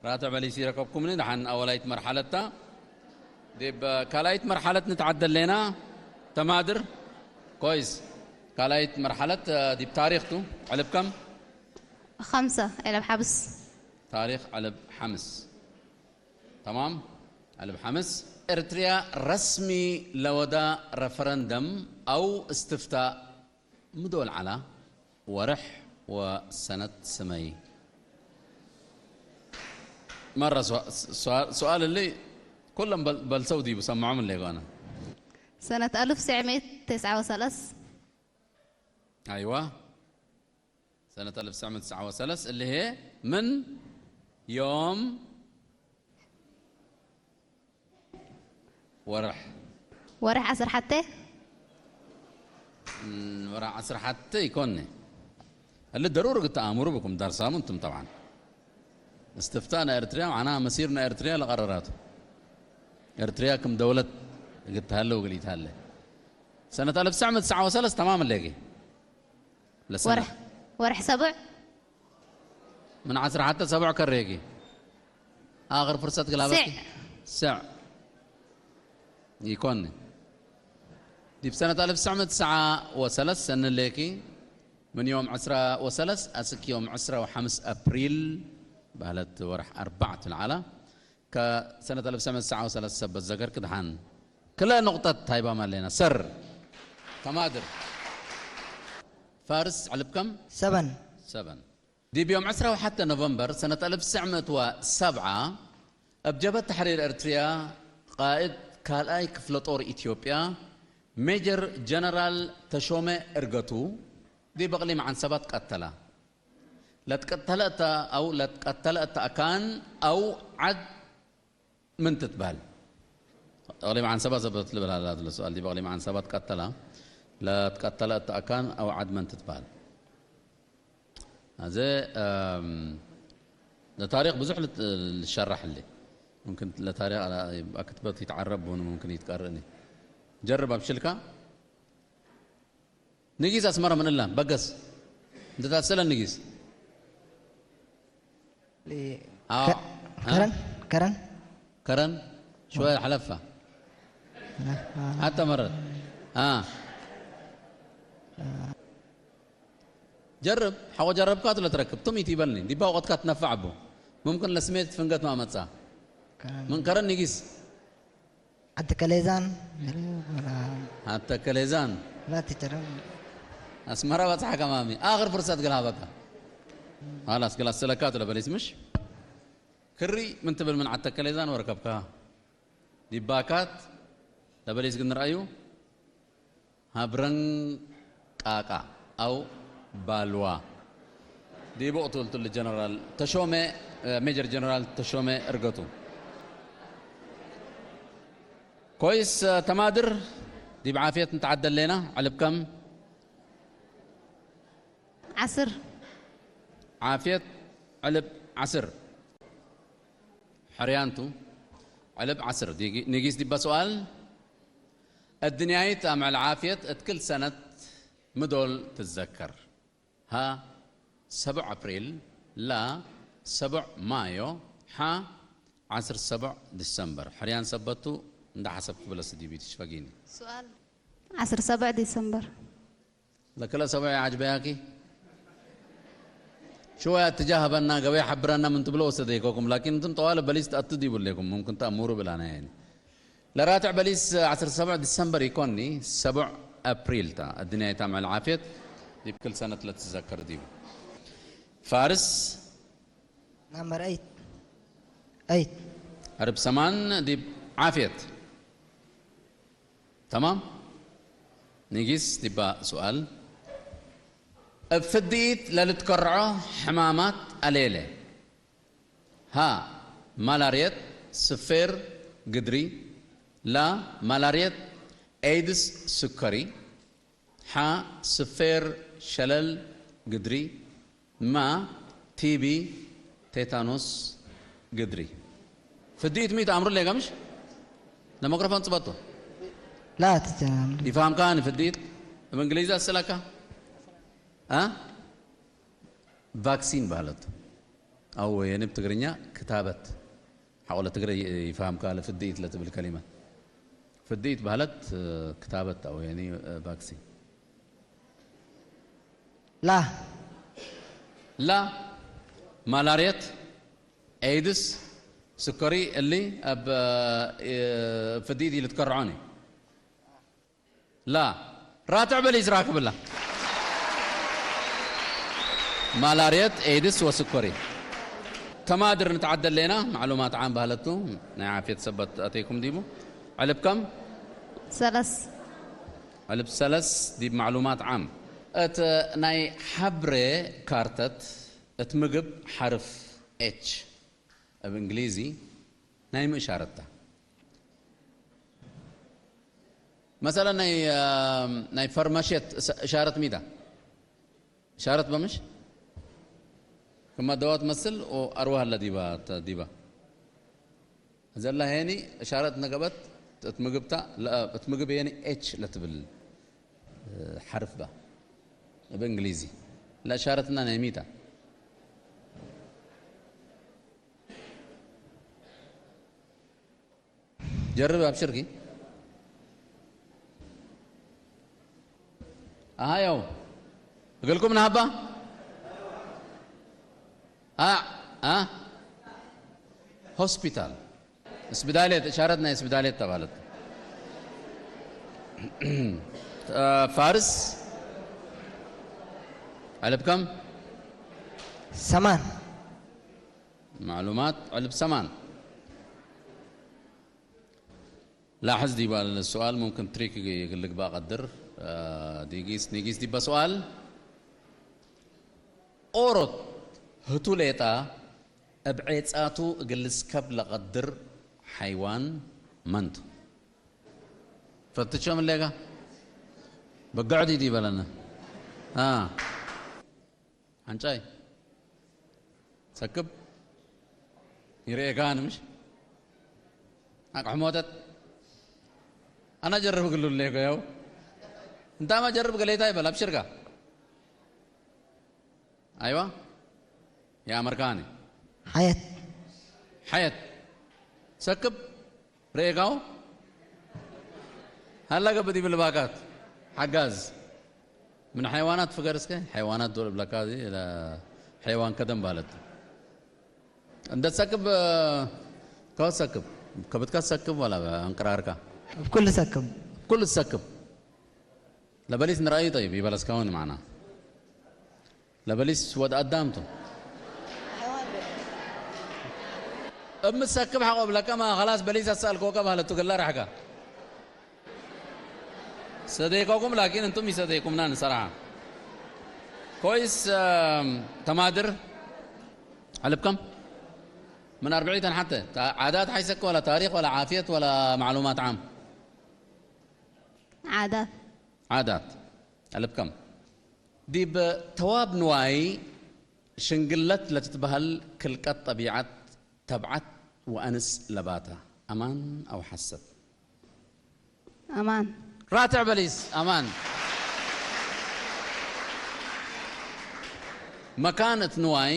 ራትዕ መሊሱ ይረከብኩምኒ ድሓን ኣወላይት መርሓለታ ዲብ ካልኣይት መርሓለት ንትዓደል ሌና ተማድር ኮይስ ካልኣይት መርሓለት ዲብ ታሪክ ቱ ዕልብ ከም خمسة علب حبس ታሪክ ዕልብ ሓምስ تمام ዕልብ ሓምስ ኤርትርያ ረስሚ ለወዳ ረፈረንደም ኣው እስትፍታእ ምዶል ዓላ ወርሕ ወሰነት ስመይ መረ ሱኣል እሊ ኩሎም በልሰው ዲቡ ሰምዖም እለ ጓና سنة ألف وتسعمية وتسعة وثلاثين ኣይዋ ሰነት ኣልፍ ትስዕ ትስዓ ወሰለስ እልሄ ምን ዮም ወርሕ ወርሕ ዓሰርተ ሓሙሽተ ወርሕ ዓሰርተ ሓሙሽተ ይኮኒ እሊ ደሩር ግተኣምሩ ብኩም ዳር ሳሙንትም ጠብዓን እስትፍታ ናይ ኤርትርያ ማዕና መሲር ናይ ኤርትርያ ለቐረራቱ ኤርትርያ ክም ደውለት ግተሃለው ግሊታለ ሰነት ኣልፍ ትስዕ ትስዓ ወሰለስ ተማም ለጊ ለሰነ ወርሕ ወርሕ ሰቡዕ ምን ዓስራ ሓተ ሰቡዕ ከሬጊ ኣኽር ፍርሰት ግላበኪ ስዕ። ስዕ ይኮኒ ዲብ ሰነት ኣልፍ ትስዕ ትስዓ ወሰለስ ሰኒ ሌኪ ምን ዮም ዕስራ ወሰለስ ኣስኪ ዮም ዕስራ ወሓምስ ኣፕሪል ባህለት ወርሕ ኣርባዕት ልዓላ ከሰነት ኣልፍ ትስዕ ትስዓ ወሰለስ ሰበት ዘገርክ ድሓን ክለ ንቁጠት ሃይባም ኣለና ሰር ተማድር ፋርስ ዕልብ ከም سبن ሰበን ዲብ ዮም ዕስራ ወሓተ ኖቨምበር ሰነት ኣልፍ ትስዕ ምእት ወሰብዓ ኣብ ጀበት ተሕሪር ኤርትርያ ቃእድ ካልኣይ ክፍለ ጦር ኢትዮጵያ ሜጀር ጀነራል ተሾመ እርገቱ ዲብ በቕሊ መዓን ሰባት ቀተላ ለትቀተለ እታ ኣው ለትቀተለ እታ ኣካን ኣው ዓድ ምን ትትበሃል? በቕሊ መዓን ሰባት ዘበት ልብል ኣላ ትለ ሱኣል ዲ በቕሊ መዓን ሰባት ቀተላ ለትቀተለ እታ ኣካን ኣው ዓድ መን ትትበሃል? ኣዘ ለታሪክ ብዙሕ ልሸራሕ ሊ ممكن ለታሪክ ክትበት ይትዓረብ ቡን ممكن ይትቀርእኒ ጀርብ ኣብሽልካ ንጊስ ኣስመራ ምን እላ በገስ እንተ ታሰለ ንጊስ ل- آه. ك- كرن كرن ከረን شوية حلفة حتى مرت آه جرب حقو جربكات ولا تركب تم يتيبلني دي باوقت كات نفع بو ممكن لسميت فنقت ما متصا كرن من كرن نقيس عد كليزان ولا حتى كليزان لا تجرب ኣስመራ በጽሓ ከማሚ ኣኽር ፍርሰት ግል ሃበካ ኻላስ ግል ኣሰለካ ትለበሊስ ምሽ ክሪ ምን ትብል ምን ዓተከ ሌዛን ወርከብካ ዲባካት ለበሊስ ግን ንርኣዩ ሃብረን ቃቃ ኣው ባልዋ ዲቦ ትብል ትሉ ጀነራል ተሾመ ሜጀር ጀነራል ተሾመ እርገቱ ኮይስ ተማድር ዲብ ዓፍየት ንተዓደል ሌና ዕልብ ከም ዓስር ዓፍየት ዕልብ ዓስር። ሕርያንቱ ዕልብ ዓስር። ዲጊ-፣ ንጊስ ዲባ ሰዋል። እድንያይት ኣምዕል ዓፍየት እትክል ሰነት ምዶል ትዘከር። ሃ፣ ሰቡዕ ኣፕሪል። ላ፣ ሰቡዕ ማዮ። ሓ፣ ዓስር ሰቡዕ ዲሰምበር። ሕርያን ሰበቱ እንዳሓሰብ ክብለስ ዲቢት ሽፈጊኒ። سؤال. ዓስር ሰቡዕ ዲሰምበር። ለክለ ሰቡዕ ዓጅበያኪ። ሽወያ እትጃ ሃበና፣ ገበያ ሓብረና ምን ትብሎ ወሰደይኮኩም። ላኪን እንትን ጠዋለ በሊስ ተኣቱ ዲቡሌኩም። ሙምክን ተኣሙሩ ብላና ያኒ። ለራትዕ በሊስ ዓስር ሰቡዕ ዲሰምበር ይኮኒ፣ ሰቡዕ ኣፕሪል ታ። ኣድንያይ ታምዕል ዓፍየት ዲብ ክል ሰነት ለትዘከር ዲቡ። ፋርስ Number eight. Eight. ዕርብ ሰማን ዲብ ዓፍየት። ተማም? ንጊስ ዲባ ሰዋል። እብ ፍድኢት ለልትከርዖ ሕማማት ኣሌለ። ሃ፣ ማላርየት፣ ስፌር፣ ግድሪ። ላ፣ ማላርየት፣ ኤይድስ፣ ስከሪ። ሓ፣ ስፌር፣ ሸለል፣ ግድሪ። ማ፣ ቲቢ፣ ቴታኖስ፣ ግድሪ። ፍድኢት ሚት ኣምሩ ሌጋ ምሽ? ለመክሮፎን ጽበቶ። لا تتنام. ይፋምካ ንፍድኢት? እብ እንግሊዝ ኣስለካ? አ? ቫክሲን ባህለት። ኣው ወየኒ ብትግርኛ ክታበት። ሓቆለ ትግረ ይፋምካ ለፍድኢት ለትብል ከሊመት። ፍድኢት ባህለት፣ እ፣ ክታበት ኣው ወየኒ፣ እ፣ ቫክሲን። لا. ላ፣ ማላርየት፣ ኤይድስ፣ ስከሪ እሊ ኣብ፣ እ፣ ፍድኢት ኢሉ ትከርዖኒ። ላ፣ ራትዕ በሊ ዝራክብላ። ማላርየት፣ ኤይድስ ወስኮሪ። ተማድር ንትዓደል ሌና፣ ማዕሉማት ዓም ባህለቱ፣ ናይ ዓፍየት ሰበት ኣተይኩም ዲቡ? ዕልብ ከም? ሰለስ። ዕልብ ሰለስ ዲብ ማዕሉማት ዓም። እት ናይ ሓብሬ ካርተት እት ምግብ ሓርፍ ኤች እብ እንግሊዚ ናይ ምእሻረታ። መሰለን ናይ፣ እ፣ ናይ ፈርማሽየት እስ-፣ እሻረት ሚዳ። እሻረት በምሽ? ክማ ደዋ ትመስል ወኣርዋህ ኣላ ዲባ፣ ተ-፣ ዲባ። ዘላ ሄኒ እሻረት ነገበት እት ምግብታ፣ ለ-፣ እት ምግብ ሄኒ ኤች ለትብል፣ እ፣ ሓርፍ ባ። እብ እንግሊዚ። ለእሻረትና ናይ ሚዳ። ጀርብ ኣብሽርኪ። ኣሃ፣ ያው እግልኩም ንሃባ። አ፣ አ፣ ሆስፒታል። ስብዳሌት፣ እሻረት ናይ ስብዳሌት ተባለት። እ፣ ፋርስ። ዕልብ ከም? ثمان. ማዕሉማት ዕልብ ሰማን። ላሕዝ ዲባ ለሰዋል ሙምክን ትሪክ እግል ልግባእ ቀድር፣ እ፣ ዲጊስ፣ ኒጊስ ዲባ ሰዋል። ኦሮት ህቱ ሌጣ እብ ዔጻቱ እግል ልስከብ ለቀድር ሓይዋን መንቱ? ፈትሾም እሌጋ? በግዕድ ዲበለነ። አ። ሓንጫይ ሰክብ ይርኤካ ንምሽ ኣቅሕ ሞተት ኣና ጀርብ ግሉ ሌጎ ያው እንታማ ጀርብ ገሌታ ይበል ኣብሽርካ ኣይዋ የኣመርካኒ حياة. ሓየት ሰክብ ርኤካው ሃላ ገብእ ዲብል ባካት ሓጋዝ ምን ሓይዋናት ፍገር እስከ ሓይዋናት ዶ ልብለካ እዚ ለ-፣ ሓይዋን ከደም ባለት እንደ ትሰክብ ከወት ሰክብ ከብትካ ትሰክብ ወላ እንቅራርካ بكل سكب. ኩሉ ትሰክብ ለበሊስ ንረኣዩ ጠይብ ይበለስካውን ማዕና ለበሊስ ወድ ኣዳምቱ እምትሰክብ ሓቆ ብለካ ማ خلاص በሊስ ኣሰኣልከወካ ባህለቱ ገላ ራሕካ ሰደይኮኩም ላኪን እንቱም ይሰደይኩምና ንሰራሓ ኮይስ ተማድር ዕልብከም من أربعين حتى عادات حيسك ولا تاريخ ولا عافية ولا معلومات عام ዓዳት ዓዳት ዕልብከም ዲብ ተዋብ ንዋይ ሽንግለት ለትትበሃል ክልቀት ጠቢዓት ተብዓት ወአንስ ለባታ። አማን አው ሐሰት? አማን። ራትዕ በሊስ አማን። መካን እት ንዋይ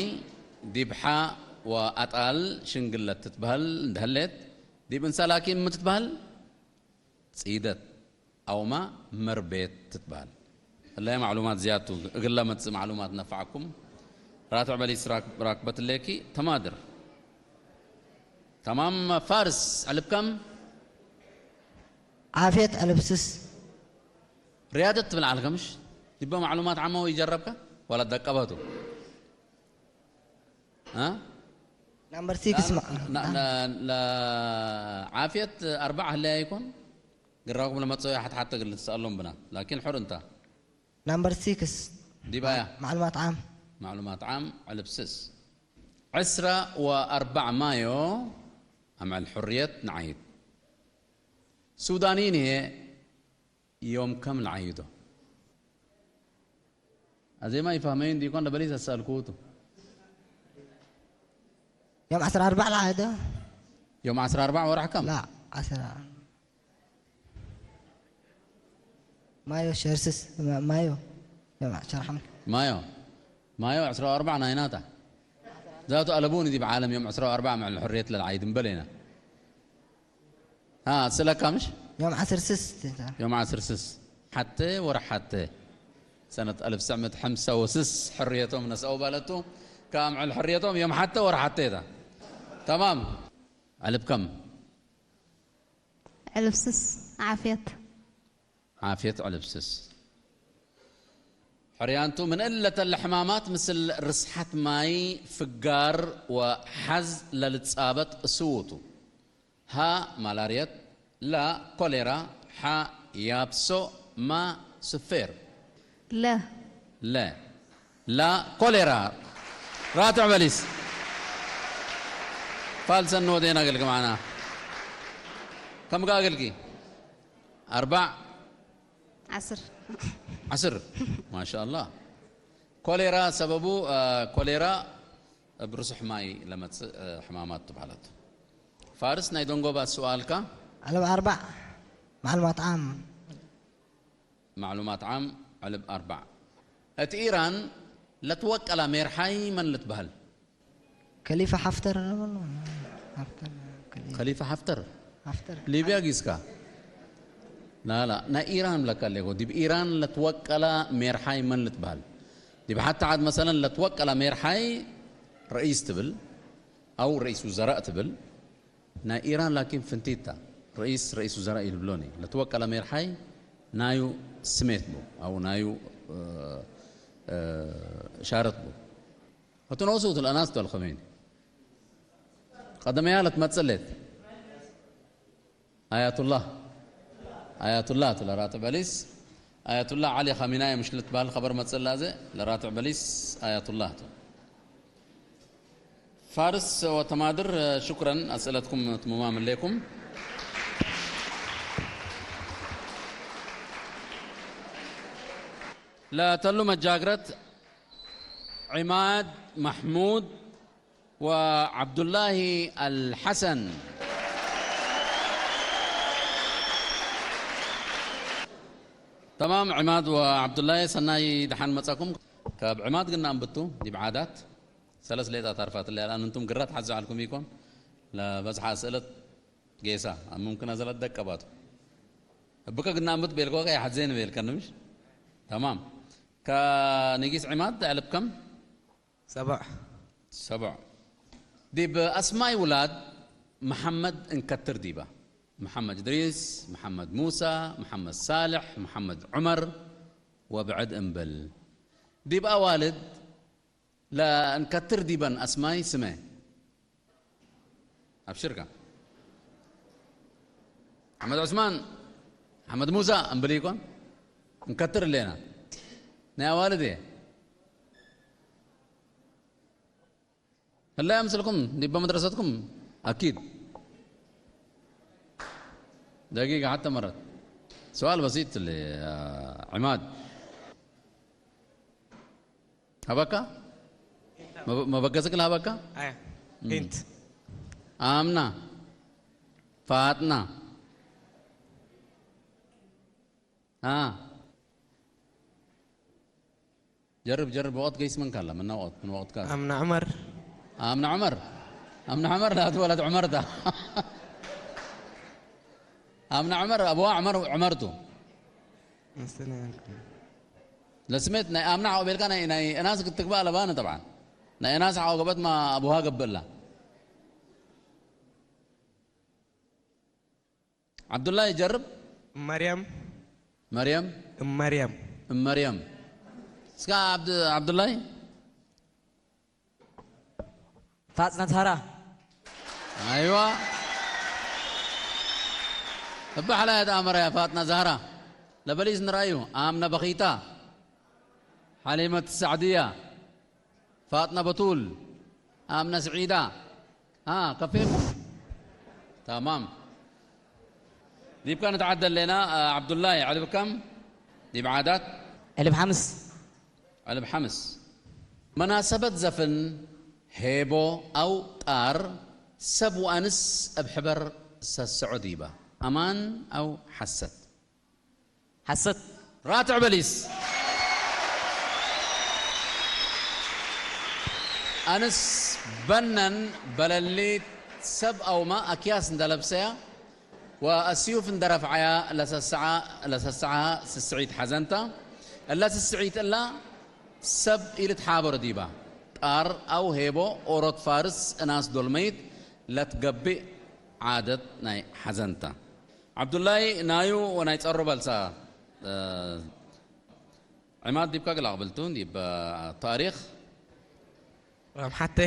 ዲብ ሐ ወአጣል ሽንግለት ትትበሃል እንደህሌት፣ ዲብ እንሳ ላኪን ምትትበሃል? ጽይደት አውማ መርቤት ትትበሃል። እለ ማዕሉማት ዝያቱ እግለ መጽእ ማዕሉማት ነፋዕኩም። ራትዕ በሊስ ራክ-፣ ራክበት ሌኪ ተማድር። ተማም ፋርስ ዕልብ ከም ዓፍየት ዕልብ ስስ። ሪያደት ትብል ዓልከ ምሽ? ዲበ ማዕሉማት ዓማዊ ይጀረብካ? ዋላ ደቀበቱ? እ? ናምበር ሲክስ ማ- ና- ና- ላ- ዓፍየት ኣርባዕ ህለያ ይኮን? ግራኩም ለመጸው ሓት ሓት ተግል ትሰኣሎም ብና። ላኪን ሑር እንታ? ናምበር ሲክስ ዲባያ? ማዕሉማት ዓም። ማዕሉማት ዓም ዕልብ ስስ። ዕስራ ወኣርባዕ ማዮ ኣምዕል ሕርየት ንዓይድ። ሱዳኒን እየ ዮም ከም ንዓይዶ። ኣዜማ ይፋህመይን ዲኮን ደበሊስ ኣሳልኩቱ። ዮም ዓስራ ኣርባዕ ለዓይዶ። ዮም ዓስራ ኣርባዕ ወርሕ ከም? ላ ዓስራ ማዮ ሸርስስ ማ- ማዮ ዮም ዓስራ ሓሙሽተ ማዮ። ማዮ ዕስራ ወኣርባዕ ናይናታ። ዛቱ ኣለቡን እዚ ብዓለም ዮም ዕስራ ወኣርባዕ ምዕል ሕርየት ለልዓይድ እምበል ኢና። ها ስለካ ምሽ? ዮም ዓስር ስስ ዮም ዓስር ስስ ሓተ ወርሕ ሓተ ሰነት ኣልፍ ትስዕ ምእቲ ሓምሳ ወስስ ሕርየቶም ነስኣው ባለቱ። ካብ ምዕል ሕርየቶም ዮም ሓተ ወርሕ ሓተ እታ። ተማም። ዕልብ ከም? ዕልብ ስስ ዓፍየት። ዓፍየት ዕልብ ስስ። ሕርያንቱ ምን እለተ ለሕማማት ምስል ርስሓት ማይ ፍጋር ወሓዝ ለልጻበጥ እስውቱ። ሃ ማላርየት፣ ላ ኮሌራ፣ ሓ ያብሶ፣ ማ ስፌር። ለ ለ ላ ኮሌራ። ራትዕ በሊስ ፋልሰን ወዴና ገልክ معنا። ከም ጋ ገልኪ ኣርባዕ ዓስር ዓስር ማሻአላህ። ኮሌራ ሰበቡ አ፣ ኮሌራ እብ ርስሕ ማይ ለመጽእ አ፣ ሕማማት ትባለት። ፋርስ ናይ ደንጎባ ስዋልካ ዓለብ ኣርባዕ ማዕሉማት ዓም ማዕሉማት ዓም ዕልብ ኣርባዕ። እቲ ኢራን ለትወቀላ ሜርሓይ መን ልትበሃል? ከሊፋ ሓፍተር ሓፍተር ከሊፋ ከሊፋ ሓፍተር ሓፍተር ሊብያ ጊስካ ላላ ናይ ኢራን ብለካ ኣለጎ ዲብ ኢራን ለትወቀላ ሜርሓይ መን ልትበሃል? ዲብ ሓቲ ዓድ መሰለን ለትወቀላ ሜርሓይ ረኢስ ትብል ኣው ረኢስ ውዘራእ ትብል። ናይ ኢራን ላኪን ፍንቲታ ረኢስ ረኢስ ውዘራእ ይልብሎኒ። ለትወቀላ ሜርሓይ ናዩ ስሜት ቡ ኣው ናዩ እ፣ እ፣ ሻረት ቡ። እቲ ንኡሱ እቲ ለናስ ተልኸመይኒ ቀደመያ ለትመጽእ ሌት ኣያቱላህ ኣያቱላህ ቱ ለራትዕ በሊስ ኣያቱላህ ዓሊ ኻሚናይ ምሽ ልትበሃል ኸበር መጽእ ላዘ ለራትዕ በሊስ ኣያቱላህ ቱ። ፋርስ ወተማድር ሽኩረን ኣስእለትኩም ትሙማም ሌኩም። ለተሉ መጃግረት ዒማድ ማሕሙድ ወዓብዱላሂ አልሐሰን። ተማም ዕማድ ወዓብዱላሂ ሰናይ ደሓን መጻኩም። ካብ ዕማድ ግን ኣንብቱ ዲብ ዓዳት ሰለስ ሌጣ ታርፋት ለያ ኣንንቱም ግራት ሓዚ ዓልኩም ይኮን ለበዝሓ ስእለት ጌሳ ኣብ ሙምክና ዘለት ደቀባቱ እብከ ግን ኣንብት ቤልኮ ከ ይሓዘን ቤልከን ምሽ? ተማም። ከንጊስ ዕማድ ዕልብ ከም ሰብዕ ሰብዕ። ዲብ ኣስማይ ውላድ መሓመድ እንከትር ዲባ። መሓመድ እድሪስ፣ መሓመድ ሙሳ፣ መሓመድ ሳልሕ፣ መሓመድ ዑመር ወብዕድ እምብል። ዲብ ኣዋልድ ለእንከትር ዲበን ኣስማይ ስመ። ኣብሽርካ። ኣሕመድ ዑስማን፣ ኣሕመድ ሙሳ እምብል ይኮን? እንከትር እሌና። ናይ ኣዋልድ እየ። هلا أمثلكم دي بمدرستكم أكيد. دقيقة حتى مرت. سؤال بسيط لعماد. هبكا؟ መበ-፣ መበገሲ ክልሃበካ? ኣያ። ሂንት። ኣምና። ፋጥና። ኣ። ጀርብ፣ ጀርብ፣ ወቕት ገይስመንካ ኣላ። ምና ወቕት፣ ምን ወቕትካ? ኣምና ዑመር። ኣምና ዑመር። ኣምና ዑመር ላቱ ወላት ዑመር ታ። ኣምና ዑመር፣ ኣቡዋ ዑመር፣ ዑመርቱ። መስተኛ። ለስሜት ናይ ኣምና ዓቕቤልካ ናይ፣ ናይ እናስ ክትግባእ ኣለባነ ጠብዓን። ናይ እናስ ዓቕበትማ ኣቡሃ ገብእላ። ዓብዱላይ ጀርብ። መርያም። መርያም። እም መርያም። እም መርያም። እስካ ዓብድ-፣ ዓብዱላይ። ፋጥና ዛህራ። ኣይዋ። እባ ሓላያት ኣመራያ ፋጥና ዛህራ። ለበሊስ ንረኣዩ። ኣምና በኺታ። ሓሊመት ሳዕድያ። ፋጥና በቱል፣ ኣምና ስዒዳ። ኣ፣ ከፌኩም። ተማም። ዲብካ ንትዓደል ሌና፣ ኣ፣ ዓብዱላይ፣ ዕልብ ከም ዲብ ዓዳት? ዕልብ ሓምስ። ዕልብ ሓምስ። መናሰበት ዘፍን ሄቦ ኣው ጣር ሰብ ወኣንስ እብ ሕበር ሰስዖ ዲባ? ኣማን ኣው ሓሰት? ሓሰት። ራትዕ በሊስ። ኣንስ በነን በለሊት ሰብ ኣውማ ኣክያስ እንደለብሰያ ወኣስዩፍ እንደረፍዓያ ለሰስዓ፣ ለሰስዓ ስስዒት ሓዘንታ። እላ ስስዒት እላ ሰብ ኢልትሓበሮ ዲባ? ጣር ኣው ሄቦ ኦሮት ፋርስ እናስ ዶልመይት ለትገቢእ ዓደት ናይ ሓዘንታ። ዓብዱላይ ናዩ ወናይ ጸሩ በልሳ፣ እ፣ ዕማድ ዲብካ ግላቕ ብልቱ ዲብ፣ እ፣ ታሪኽ። ራም ሓቴ።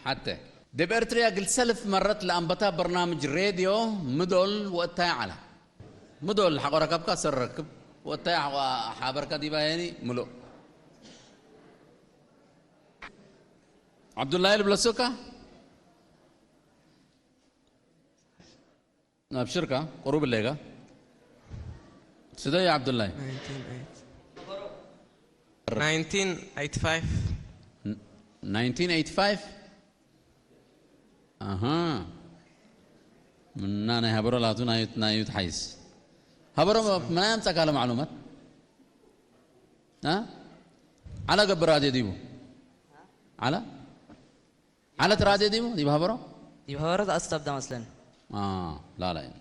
ሓቴ። ዲብ ኤርትርያ ግል ሰልፍ መረት ለኣንበታ በርናምጅ ሬድዮ ምዶል ወእታይ ዓላ። ምዶል ሓቆ ረከብካ ሰር ረክብ ወእታይ ሓቆ ሓበርካ ዲባ የኒ ምሉእ። ዓብዱላይ ልብለሱካ። ኣብሽርካ፣ ቁሩብ ሌጋ። ስደይ ዓብዱላይ። ናይንቲን ኤይቲ ፋይቭ። ን-፣ ናይንቲን ኤይቲ ፋይቭ? ኣሃ። ምና ናይ ሃበሮ ላቱ ናዩ፣ ናዩ ትሓይስ። ሃበሮ፣ ምናይ ኣምጻካ ለማዕሉማት? ኣ? ዓላ ገብር ኣድዮ ዲቡ? ዓላ? ዓለት ራድዮ ዲቡ? ዲብ ሃበሮ? ዲብ ሃበሮ ኣስተብዳ መስለኒ። ኣ፣ ላላ እዩ።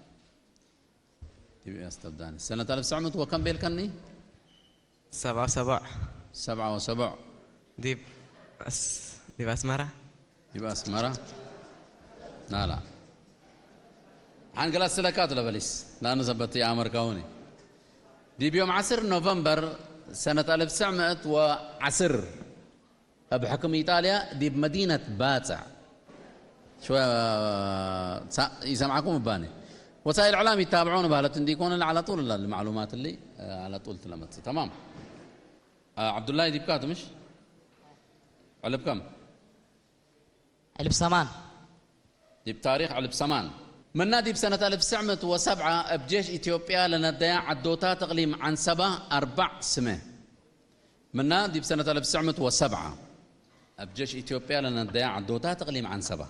ዲብ ኣስተብዳኒ። ሰነት ኣልፍ ትስዕ ምእት ወከም ቤልከኒ? ሰብዓ ሰብዕ። ሰብዓ ወሰብዕ። ዲብ ኣስ-፣ ዲብ ኣስመራ? ዲብ ኣስመራ? ላላ። ሓንገላት ስለካ ትለበሊስ። ላኑ ሰበት ይኣመርካውኒ። ዲብ ዮም ዓስር ኖቨምበር ሰነት ኣልፍ ትስዕ ምእት ወዓስር ኣብ ሕክም ኢጣልያ ዲብ መዲነት ባጽዕ። ሽወ-፣ ሳ-፣ ይሰምዓኩም እባኒ። ወሳኢል እዕላም ይታብዖ ንባህለት እንዲኮነ ለዓላ ጡል ላ-፣ ማዕሉማት እሊ፣ እ፣ ዓላ ጡል ትለመጽ። ተማም። እ፣ ዓብዱላይ ዲብካ ትምሽ? ዕልብ ከም? ዕልብ ሰማን። ዲብ ታሪኽ ዕልብ ሰማን። ምና ዲብ ሰነት ኣልፍ ትስዕ ምእት ወሰብዓ እብ ጄሽ ኢትዮጵያ ለነደያ ዓዶታት እቕሊም ዓንሰባ ኣርባዕ ስመ። ምና ዲብ ሰነት ኣልፍ ትስዕ ምእት ወሰብዓ እብ ጄሽ ኢትዮጵያ ለነደያ ዓዶታት እቕሊም ዓንሰባ።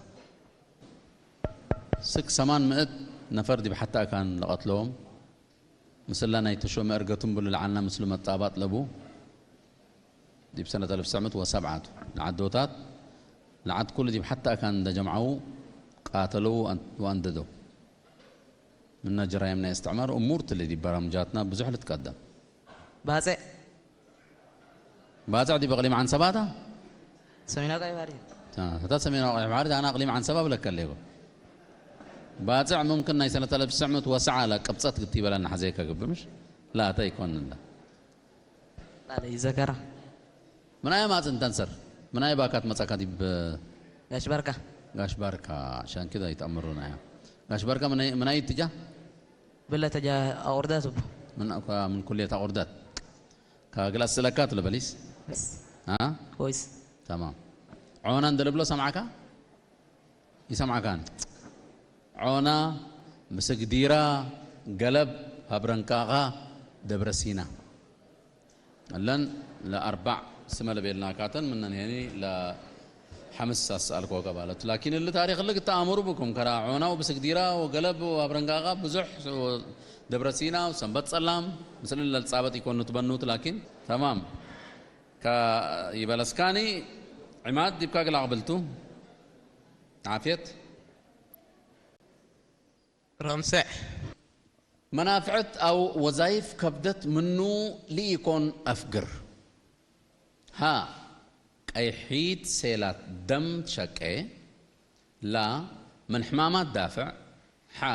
ስክ ሰማን ምእት ነፈር ዲብ ሓታ ኣካን ለቐትለዎም። ምስላ ናይ ተሾመ እርገቱን ብሉ ለዓልና ምስሉ መጣባጥ ለቡ። ዲብ ሰነት ኣልፍ ትስዕ ምእት ወሰብዓ ቱ ለዓዶታት ለዓድ ኩሉ ዲብ ሓታ ኣካን እንደ ጀምዓዉ ቃተለዉ ወኣን-፣ ወኣንደደው። ምና ጀራይም ናይ እስትዕማር እሙር ትሊ ዲብ በራምጃትና ብዙሕ ልትቀደም። ባጽዕ። ባጽዕ ዲብ ኣቕሊም ዓንሰባታ? ሰሜናዊ ቀይሕ ባሕሪ። ታ-፣ እታ ሰሜናዊ ቀይሕ ባሕሪ፣ ኣና ኣቕሊም ዓንሰባ ብለካ ኣለይኮ። ባጽዕ ሙምክን ናይ ሰነት ኣልፍ ትስዕ ምእት ወሰብዓ ላ ቅብጸት ግቲ ይበላና ሓዘይካ ግብ ምሽ? ላ፣ እታ ኣይኮንን ላ። ላለ ይዘከራ። ምናይ ማጽ እንተንሰር? ምናይ ባካት መጻካ ዲብ ጋሽ ባርካ። ጋሽ ባርካ፣ ሻንኪ ዳ ይተኣምሩና እያ። ጋሽ ባርካ ምናይ፣ ምናይ ትጃ? ብለ ተጃ ኣቑርዳት እቡ። ምን ኣኳ ምን ኩልየት ኣቑርዳት። ካግላስ ስለካ ትለበሊስ? ስ-፣ ኣ? ኮይስ። ተማም። ዖና እንደልብሎ ሰምዓካ? ይሰምዓካን። ዖና፣ ምስግዲራ፣ ገለብ፣ ሃብረንቃቓ፣ ደብረ ሲና። እለን ለኣርባዕ ስመ ለቤልና ካተን ምነን ሄኒ ለሐምስ ኣስኣልኮ ቀባለት ላኪን እሊ ታሪክ እሊ ግተኣምሩ ብኩም ከራ ዖናው ብስግዲራ ወገለብ ወአብረንጋጋ ብዙሕ ደብረ ሲና ወሰንበት ጸላም ምስል ለልጻበት ይኮኑ ትበኑት ላኪን ተማም ከይበለስካኒ ዕማድ ዲብካ ግላ ቅብልቱ ዓፍየት ራምሰዕ መናፍዕት ኣው ወዛይፍ ከብደት ምኑ ልኢኮን ኣፍግር ሃ ቀይሒት ሴላት ደም ትሸቄ ላ ምን ሕማማት ዳፍዕ ሓ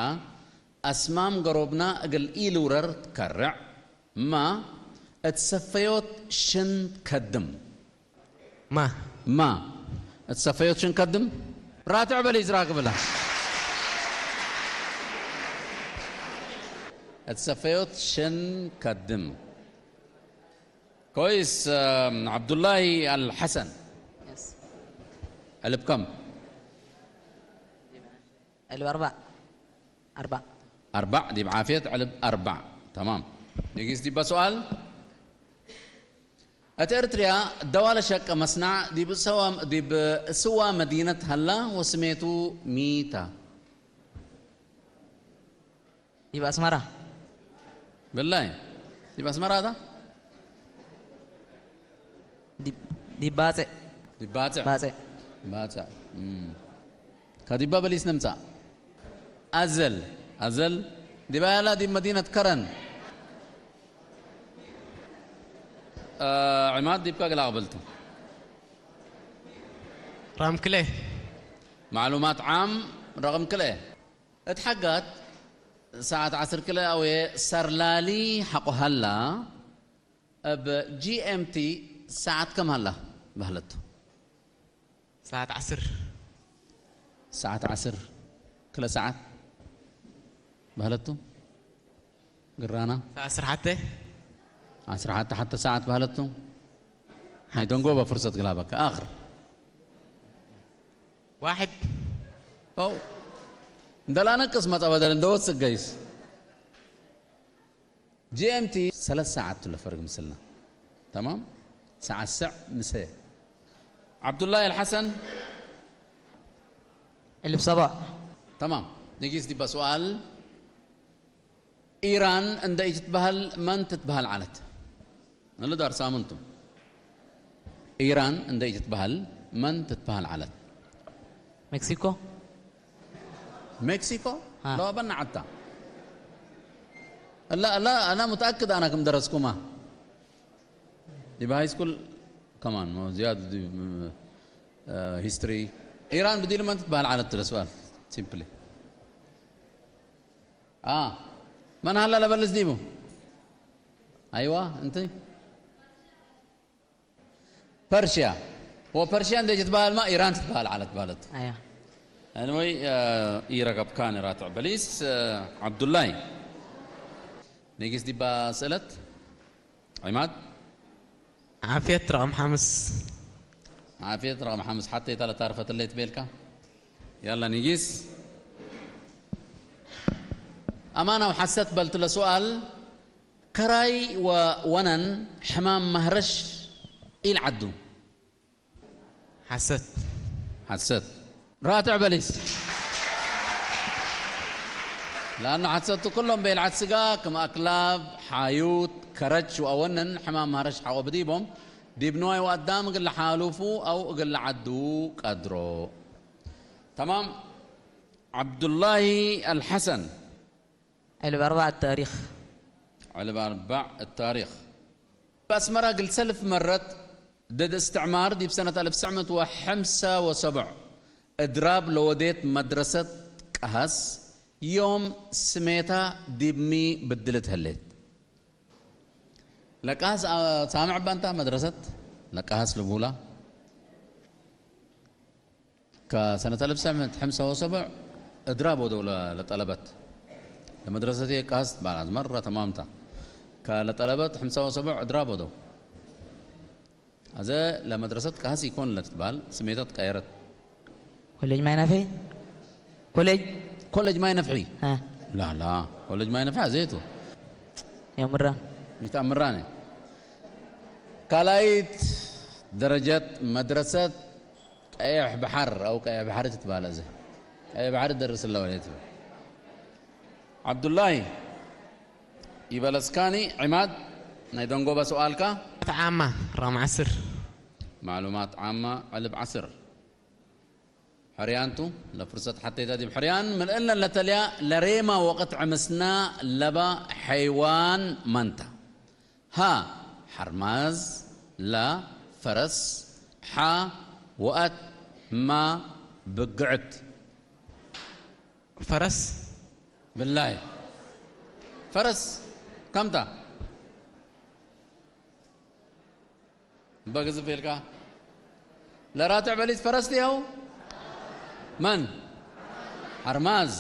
ኣስማም ገሮብና እግል ኢልውረር ትከርዕ ማ እትሰፈዮት ሽን ከድም ማ ማ እትሰፈዮት ሽን ከድም ራትዕ በል ይዝራ ግብላ እትሰፈዮት ሽን ከድም ኮይስ ዓብዱላይ ኣልሐሰን ዕልብ ከም ዕልብ ኣርባዕ ኣርባዕ ኣርባዕ ዲብ ዓፍየት ዕልብ ኣርባዕ ተማም ንጊስ ዲባ ሰኣል እቲ ኤርትርያ ደዋለ ሸቀ መስናዕ ዲብ ስዋ መዲነት ሀላ ወስሜቱ ሚታ ዲብ ኣስመራ ብላይ ዲብ ኣስመራ እታ ዲብ ባጽዕ ዲብ ባጽዕ ባጽዕ ባጽዕ ካዲባ በሊስ ንምጻእ ኣዘል ኣዘል ዲባያላ ዲብ መዲነት ከረን ዕማድ ዲብካ ገላ ቅበልቱ ራምክለ ማዕሉማት ዓም ረቕም ክልኤ እቲ ሓጋት ሰዓት ዓስር ክልኤ ኣውየ ሰርላሊ ሓቆሃላ እብ ጂ ኤም ቲ ሰዓት ከም ሃላ ባህለቱ ሰዓት ዓስር ሰዓት ዓስር ክለ ሰዓት ባህለቱ ግራና ሰዓት ዓስር ሓተ ዓስር ሓተ ሓተ ሰዓት ባህለቱ ናይ ደንጎባ ፍርሰት ግላበካ ኣኽር ዋሕድ ው እንደላነቅስ መጸ በደል እንደወስድ ገይስ ጂ ኤም ቲ ሰለስተ ሰዓት ትሎ ፈርግ ምስልና ተማም ሰዓት ስዕ ምሰ ዓብዱላይ ኣልሐሰን ዕልብ ሰባ ተማም ንጊስ ዲባ ሰኣል ኢራን እንደ ኢትትበሃል መን ትትበሃል ዓለት ንልዳር ሳምንቱ ኢራን እንደ ኢትትበሃል መን ትትበሃል ዓለት ሜክሲኮ ሜክሲኮ ها. ለዋበና ዓታ لا لا أنا متأكد أنا كم درسكما يبقى هاي سكول كمان ما زيادة دي آه هيستوري إيران بدي لما تتبهل على التلسوال سيمبلي آه من هلا لبلس ديمو أيوة أنت ፐርሽያ ወፐርሽያ እንደ ትበሃል ማ ኢራን ትበሃል ዓለት ባለት ኣያ Anyway ኢረከብካ ንራትዕ በሊስ ዓብዱላይ ንጊስ ዲባ ስእለት ዒማድ ዓፍየት ረቐም ሓምስ ዓፍየት ረቐም ሓምስ ሓተይታ ለታርፈትለይ ትቤልካ ያላ ንጊስ ኣማናው ሓሰት በልትለ ሱኣል ከራይ ወወነን ሕማም ማህረሽ ኢልዓዱ ሓሰት ሓሰት ራትዕ በሊስ لأن ሓሰቱ ኩሎም በይልዓት ስጋ ከም ኣክላብ ሓዩት ከረች ወኣወነን ሕማም ማህረሽ ሓቆ ብዲቦም ዲብ ንዋይ ወኣዳም እግል ሓሉፉ ኣው እግል ዓዱ ቀድሮ ተማም ዓብዱላሂ ኣልሐሰን ዕልብ ኣርባዕ ታሪኽ ዕልብ ኣርባዕ ታሪኽ ብኣስመራ ግል ሰልፍ መረት ድድ እስትዕማር ዲብ ሰነት ኣልፍ ትስዕ ምእት ወሐምሳ ወሰቡዕ እድራብ ለወዴት መድረሰት ቀሃስ ዮም ስሜታ ዲብሚ ብድልት ህሌት ለቀሃስ ሳምዕ ባንታ መድረሰት ለቀሃስ ልቡላ ከሰነት ኣልፍ ትስዕ ምእት ሐምሳ ወሰቡዕ እድራብ ወደው ለጠለበት ለመድረሰት የቃስ ባላት መራ ተማምታ ከለጠለበት ሐምሳ ወሰቡዕ እድራብ ወደው ኣዘ ለመድረሰት ቃስ ይኮን ለትትባል ስሜታት ቀየረት ኮሌጅ ማይ ናፍሒ ኮሌጅ ኮሌጅ ማይ ነፍሒ አ ላላ ኮሌጅ ማይ ነፍሒ ኣዘየቱ የምራ ይታምራነ ካልኣይት ደረጀት መድረሰት ቀይሕ ባሕር፣ ኣው ቀይሕ ባሕሪ ትትባለ፣ እዚ ቀይሕ ባሕሪ ደርስ ኣለዎ ትብል። ዓብዱላይ ይበለስካኒ። ዕማድ፣ ናይ ደንጎባ ሰዋልካ። ዓማ ራም ዓስር። ማዕሉማት ዓማ ዕልብ ዓስር። ሕርያንቱ ለፍርሰት ሓተይታ ዲብ ሕርያን ምልእለን ለተልያ ለሬማ ወቕት ዕምስና ለባ ሐይዋን መንታ። ሃ፣ ሓርማዝ። ላ፣ ፈረስ። ሓ፣ ወኣት። ማ፣ ብግዕት። ፈረስ። ብላይ። ፈረስ። ከምታ። በግዝፍ ኢልካ። ለራትዕ በሊስ ፈረስ ዲያው? መን? ሓርማዝ።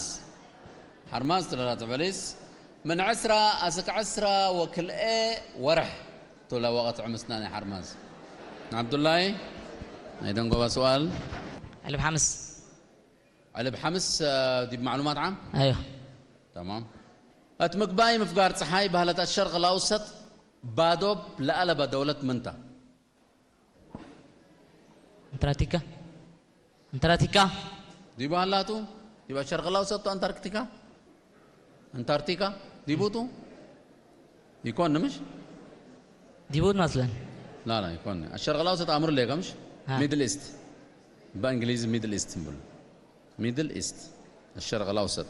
ሓርማዝ ትለራትዕ በሊስ። ምን ዕስራ ኣስክ ዕስራ ወክልኤ ወርሕ። ቶላ ወቐት ዕምስና ናይ ሓርማዝ። ዓብዱላይ፣ ናይ ደንጎባ ሰዋል። ዕልብ ሓምስ። ዕልብ ሓምስ፣ እ፣ ዲብ ማዕሉማት ዓም? ኣዮ። ተማም። እት ምግባይ ምፍጋር ፀሓይ ባህለት ኣሸርቕ ላውሰጥ ባዶብ ለኣለባ ደውለት ምንታ? ኣንታርክቲካ። ኣንታርክቲካ። ዲቡ ሃላቱ? ዲብ ኣሸርቕ ላውሰጥ ኣንታርክቲካ? ኣንታርክቲካ? ዲቡቱ? ይኮን ምሽ? ዲቡት መስለን። ላ፣ ላ፣ ይኮን። ኣሸርቕ ላውሰጥ ኣምር ሌካ ምሽ? አ። ሚድል ኢስት። በእንግሊዝ ሚድል ኢስት ንብሉ። ሚድል ኢስት። ኣሸርቕ ላውሰጥ።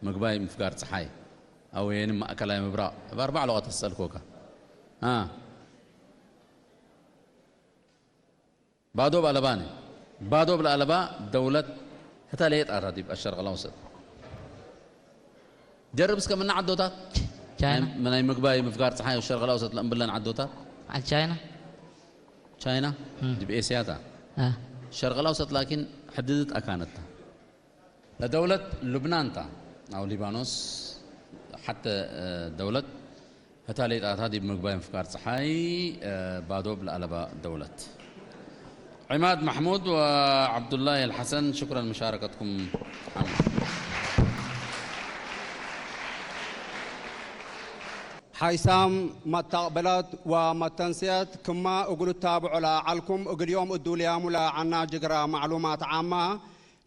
ምግባይ ምፍጋር ፀሓይ። ኣውየን ማእከላይ ምብራቕ። እብ ኣርባዕ ለغات ኣሰልኮካ። አ። ባዶ ብኣለባኒ። ባዶ ብለኣለባ ደውለት ህታ ለየጣታ ዲብ ኣሸርቕ ላውሰጥ። ጀርብ እስከ ምና ዓዶታት። ቻይና። ናይ፣ ናይ ምግባይ ምፍጋር ፀሓይ ኣሸርቕ ላውሰጥ ለእምብለን ዓዶታት። ዓል ቻይና። ቻይና፣ እም። ዲብ ኤስያታ። አ። ሸርቕ ላውሰጥ ላኪን ሕድድት ኣካነታ። ለደውለት ሉብናንታ፣ ኣው ሊባኖስ፣ ሓተ፣ እ፣ ደውለት፣ ህታ ሌጣታ ዲብ ምግባይ ምፍቃር ፀሓይ፣ እ፣ ባዶ ብለኣለባ ደውለት። عماد محمود وعبد الله الحسن، شكرا مشاركتكم. ሓይሳም መተቕብለት ወመተንስየት ክማ እግሉ ታብዖ ለዐልኩም እግል ዮም እዱልያሙ ለዐና ጅግራ ማዕሉማት ዓማ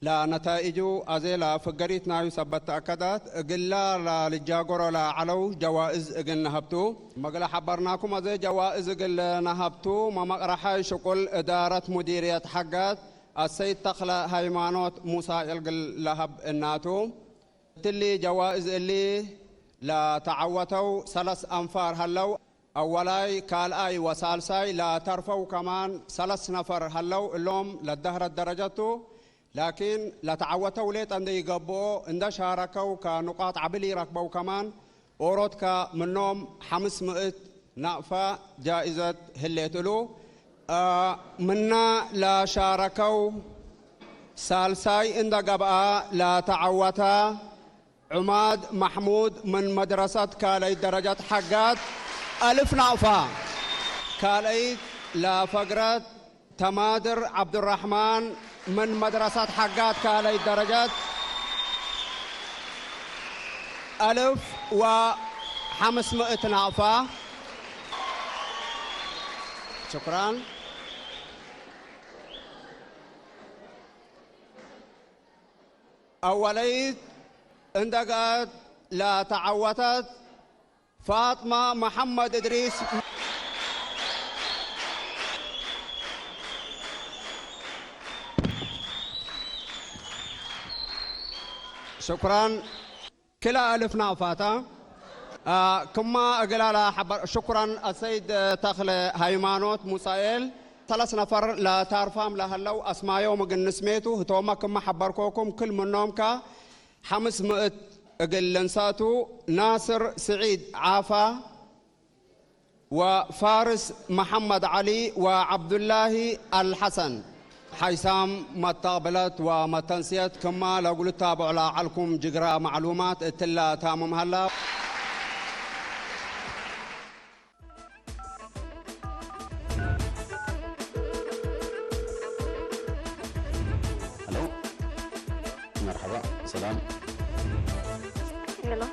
ለነታኢጁ አዜ ለፍገሪት ናዩ ሰበት ተአከደት እግላ ለልጃገሮ ለዐለው ጀዋእዝ እግል ነሀብቱ። መግለ ሐበርናኩም አዜ ጀዋእዝ እግል ነሀብቱ መመቅረሐይ ሽቁል እዳረት ሙዲርየት ሐገት አሰይድ ተክለ ሃይማኖት ሙሳ እልግል ለሀብ እናቱ። እትሊ ጀዋእዝ እሊ ለተዐወተው ሰለስ አንፋር ሀለው። አወላይ፣ ካልአይ ወሳልሳይ ለተርፈው ከማን ሰለስ ነፈር ሀለው። እሎም ለደህረት ደረጀቱ። ላኪን ለተዐወተው ሌጠ እንደ ይገብኦ እንደ ሻረከው ከኑቃጥ ዐብል ይረክበው ከማን ኦሮትከ ምኖም ሐምስ ምእት ናቅፋ ጃኢዘት ህሌት እሉ። አ፣ ምና ለሻረከው ሳልሳይ እንደ ገብአ ለተዐወተ ዑማድ ማሕሙድ ምን መድረሰት ካልአይት ደረጀት ሐጋት አልፍ ናቅፋ። ካልአይት ለፈግረት ተማድር ዐብዱራሕማን ምን መድረሰት ሐጋት ካልአይት ደረጀት አልፍ ወሐምስ ምእት ናቅፋ። ሽኩራን። አወለይት እንደ ገአት ለተዐወተት ፋጥማ መሐመድ እድሪስ። ሽኩራን። ክላ አልፍ ናቅፋታ። አ፣ ክማ እግላላ ሐበር፣ ሽኩራን አሰይድ ተክለ ሃይማኖት ሙሳኤል። ሰለስ ነፈር ለታርፋም ለሀለው አስማዮም እግል ንስሜቱ ህቶመ ክመ ሐበርኮኩም ክል ምኖምከ ሐምስ ምእት እግል ልንሳቱ ናስር ስዒድ ዓፋ ወፋርስ መሐመድ ዐሊ ወዐብዱላሂ አልሐሰን። ሐይሳም መተቅብለት ወመተንስየት ክማ ለእግሉ ታብዖ ለዐልኩም ጅግራ ማዕሉማት እትላ ታምም ሀላ። هلو، مرحبا، سلام. يلا.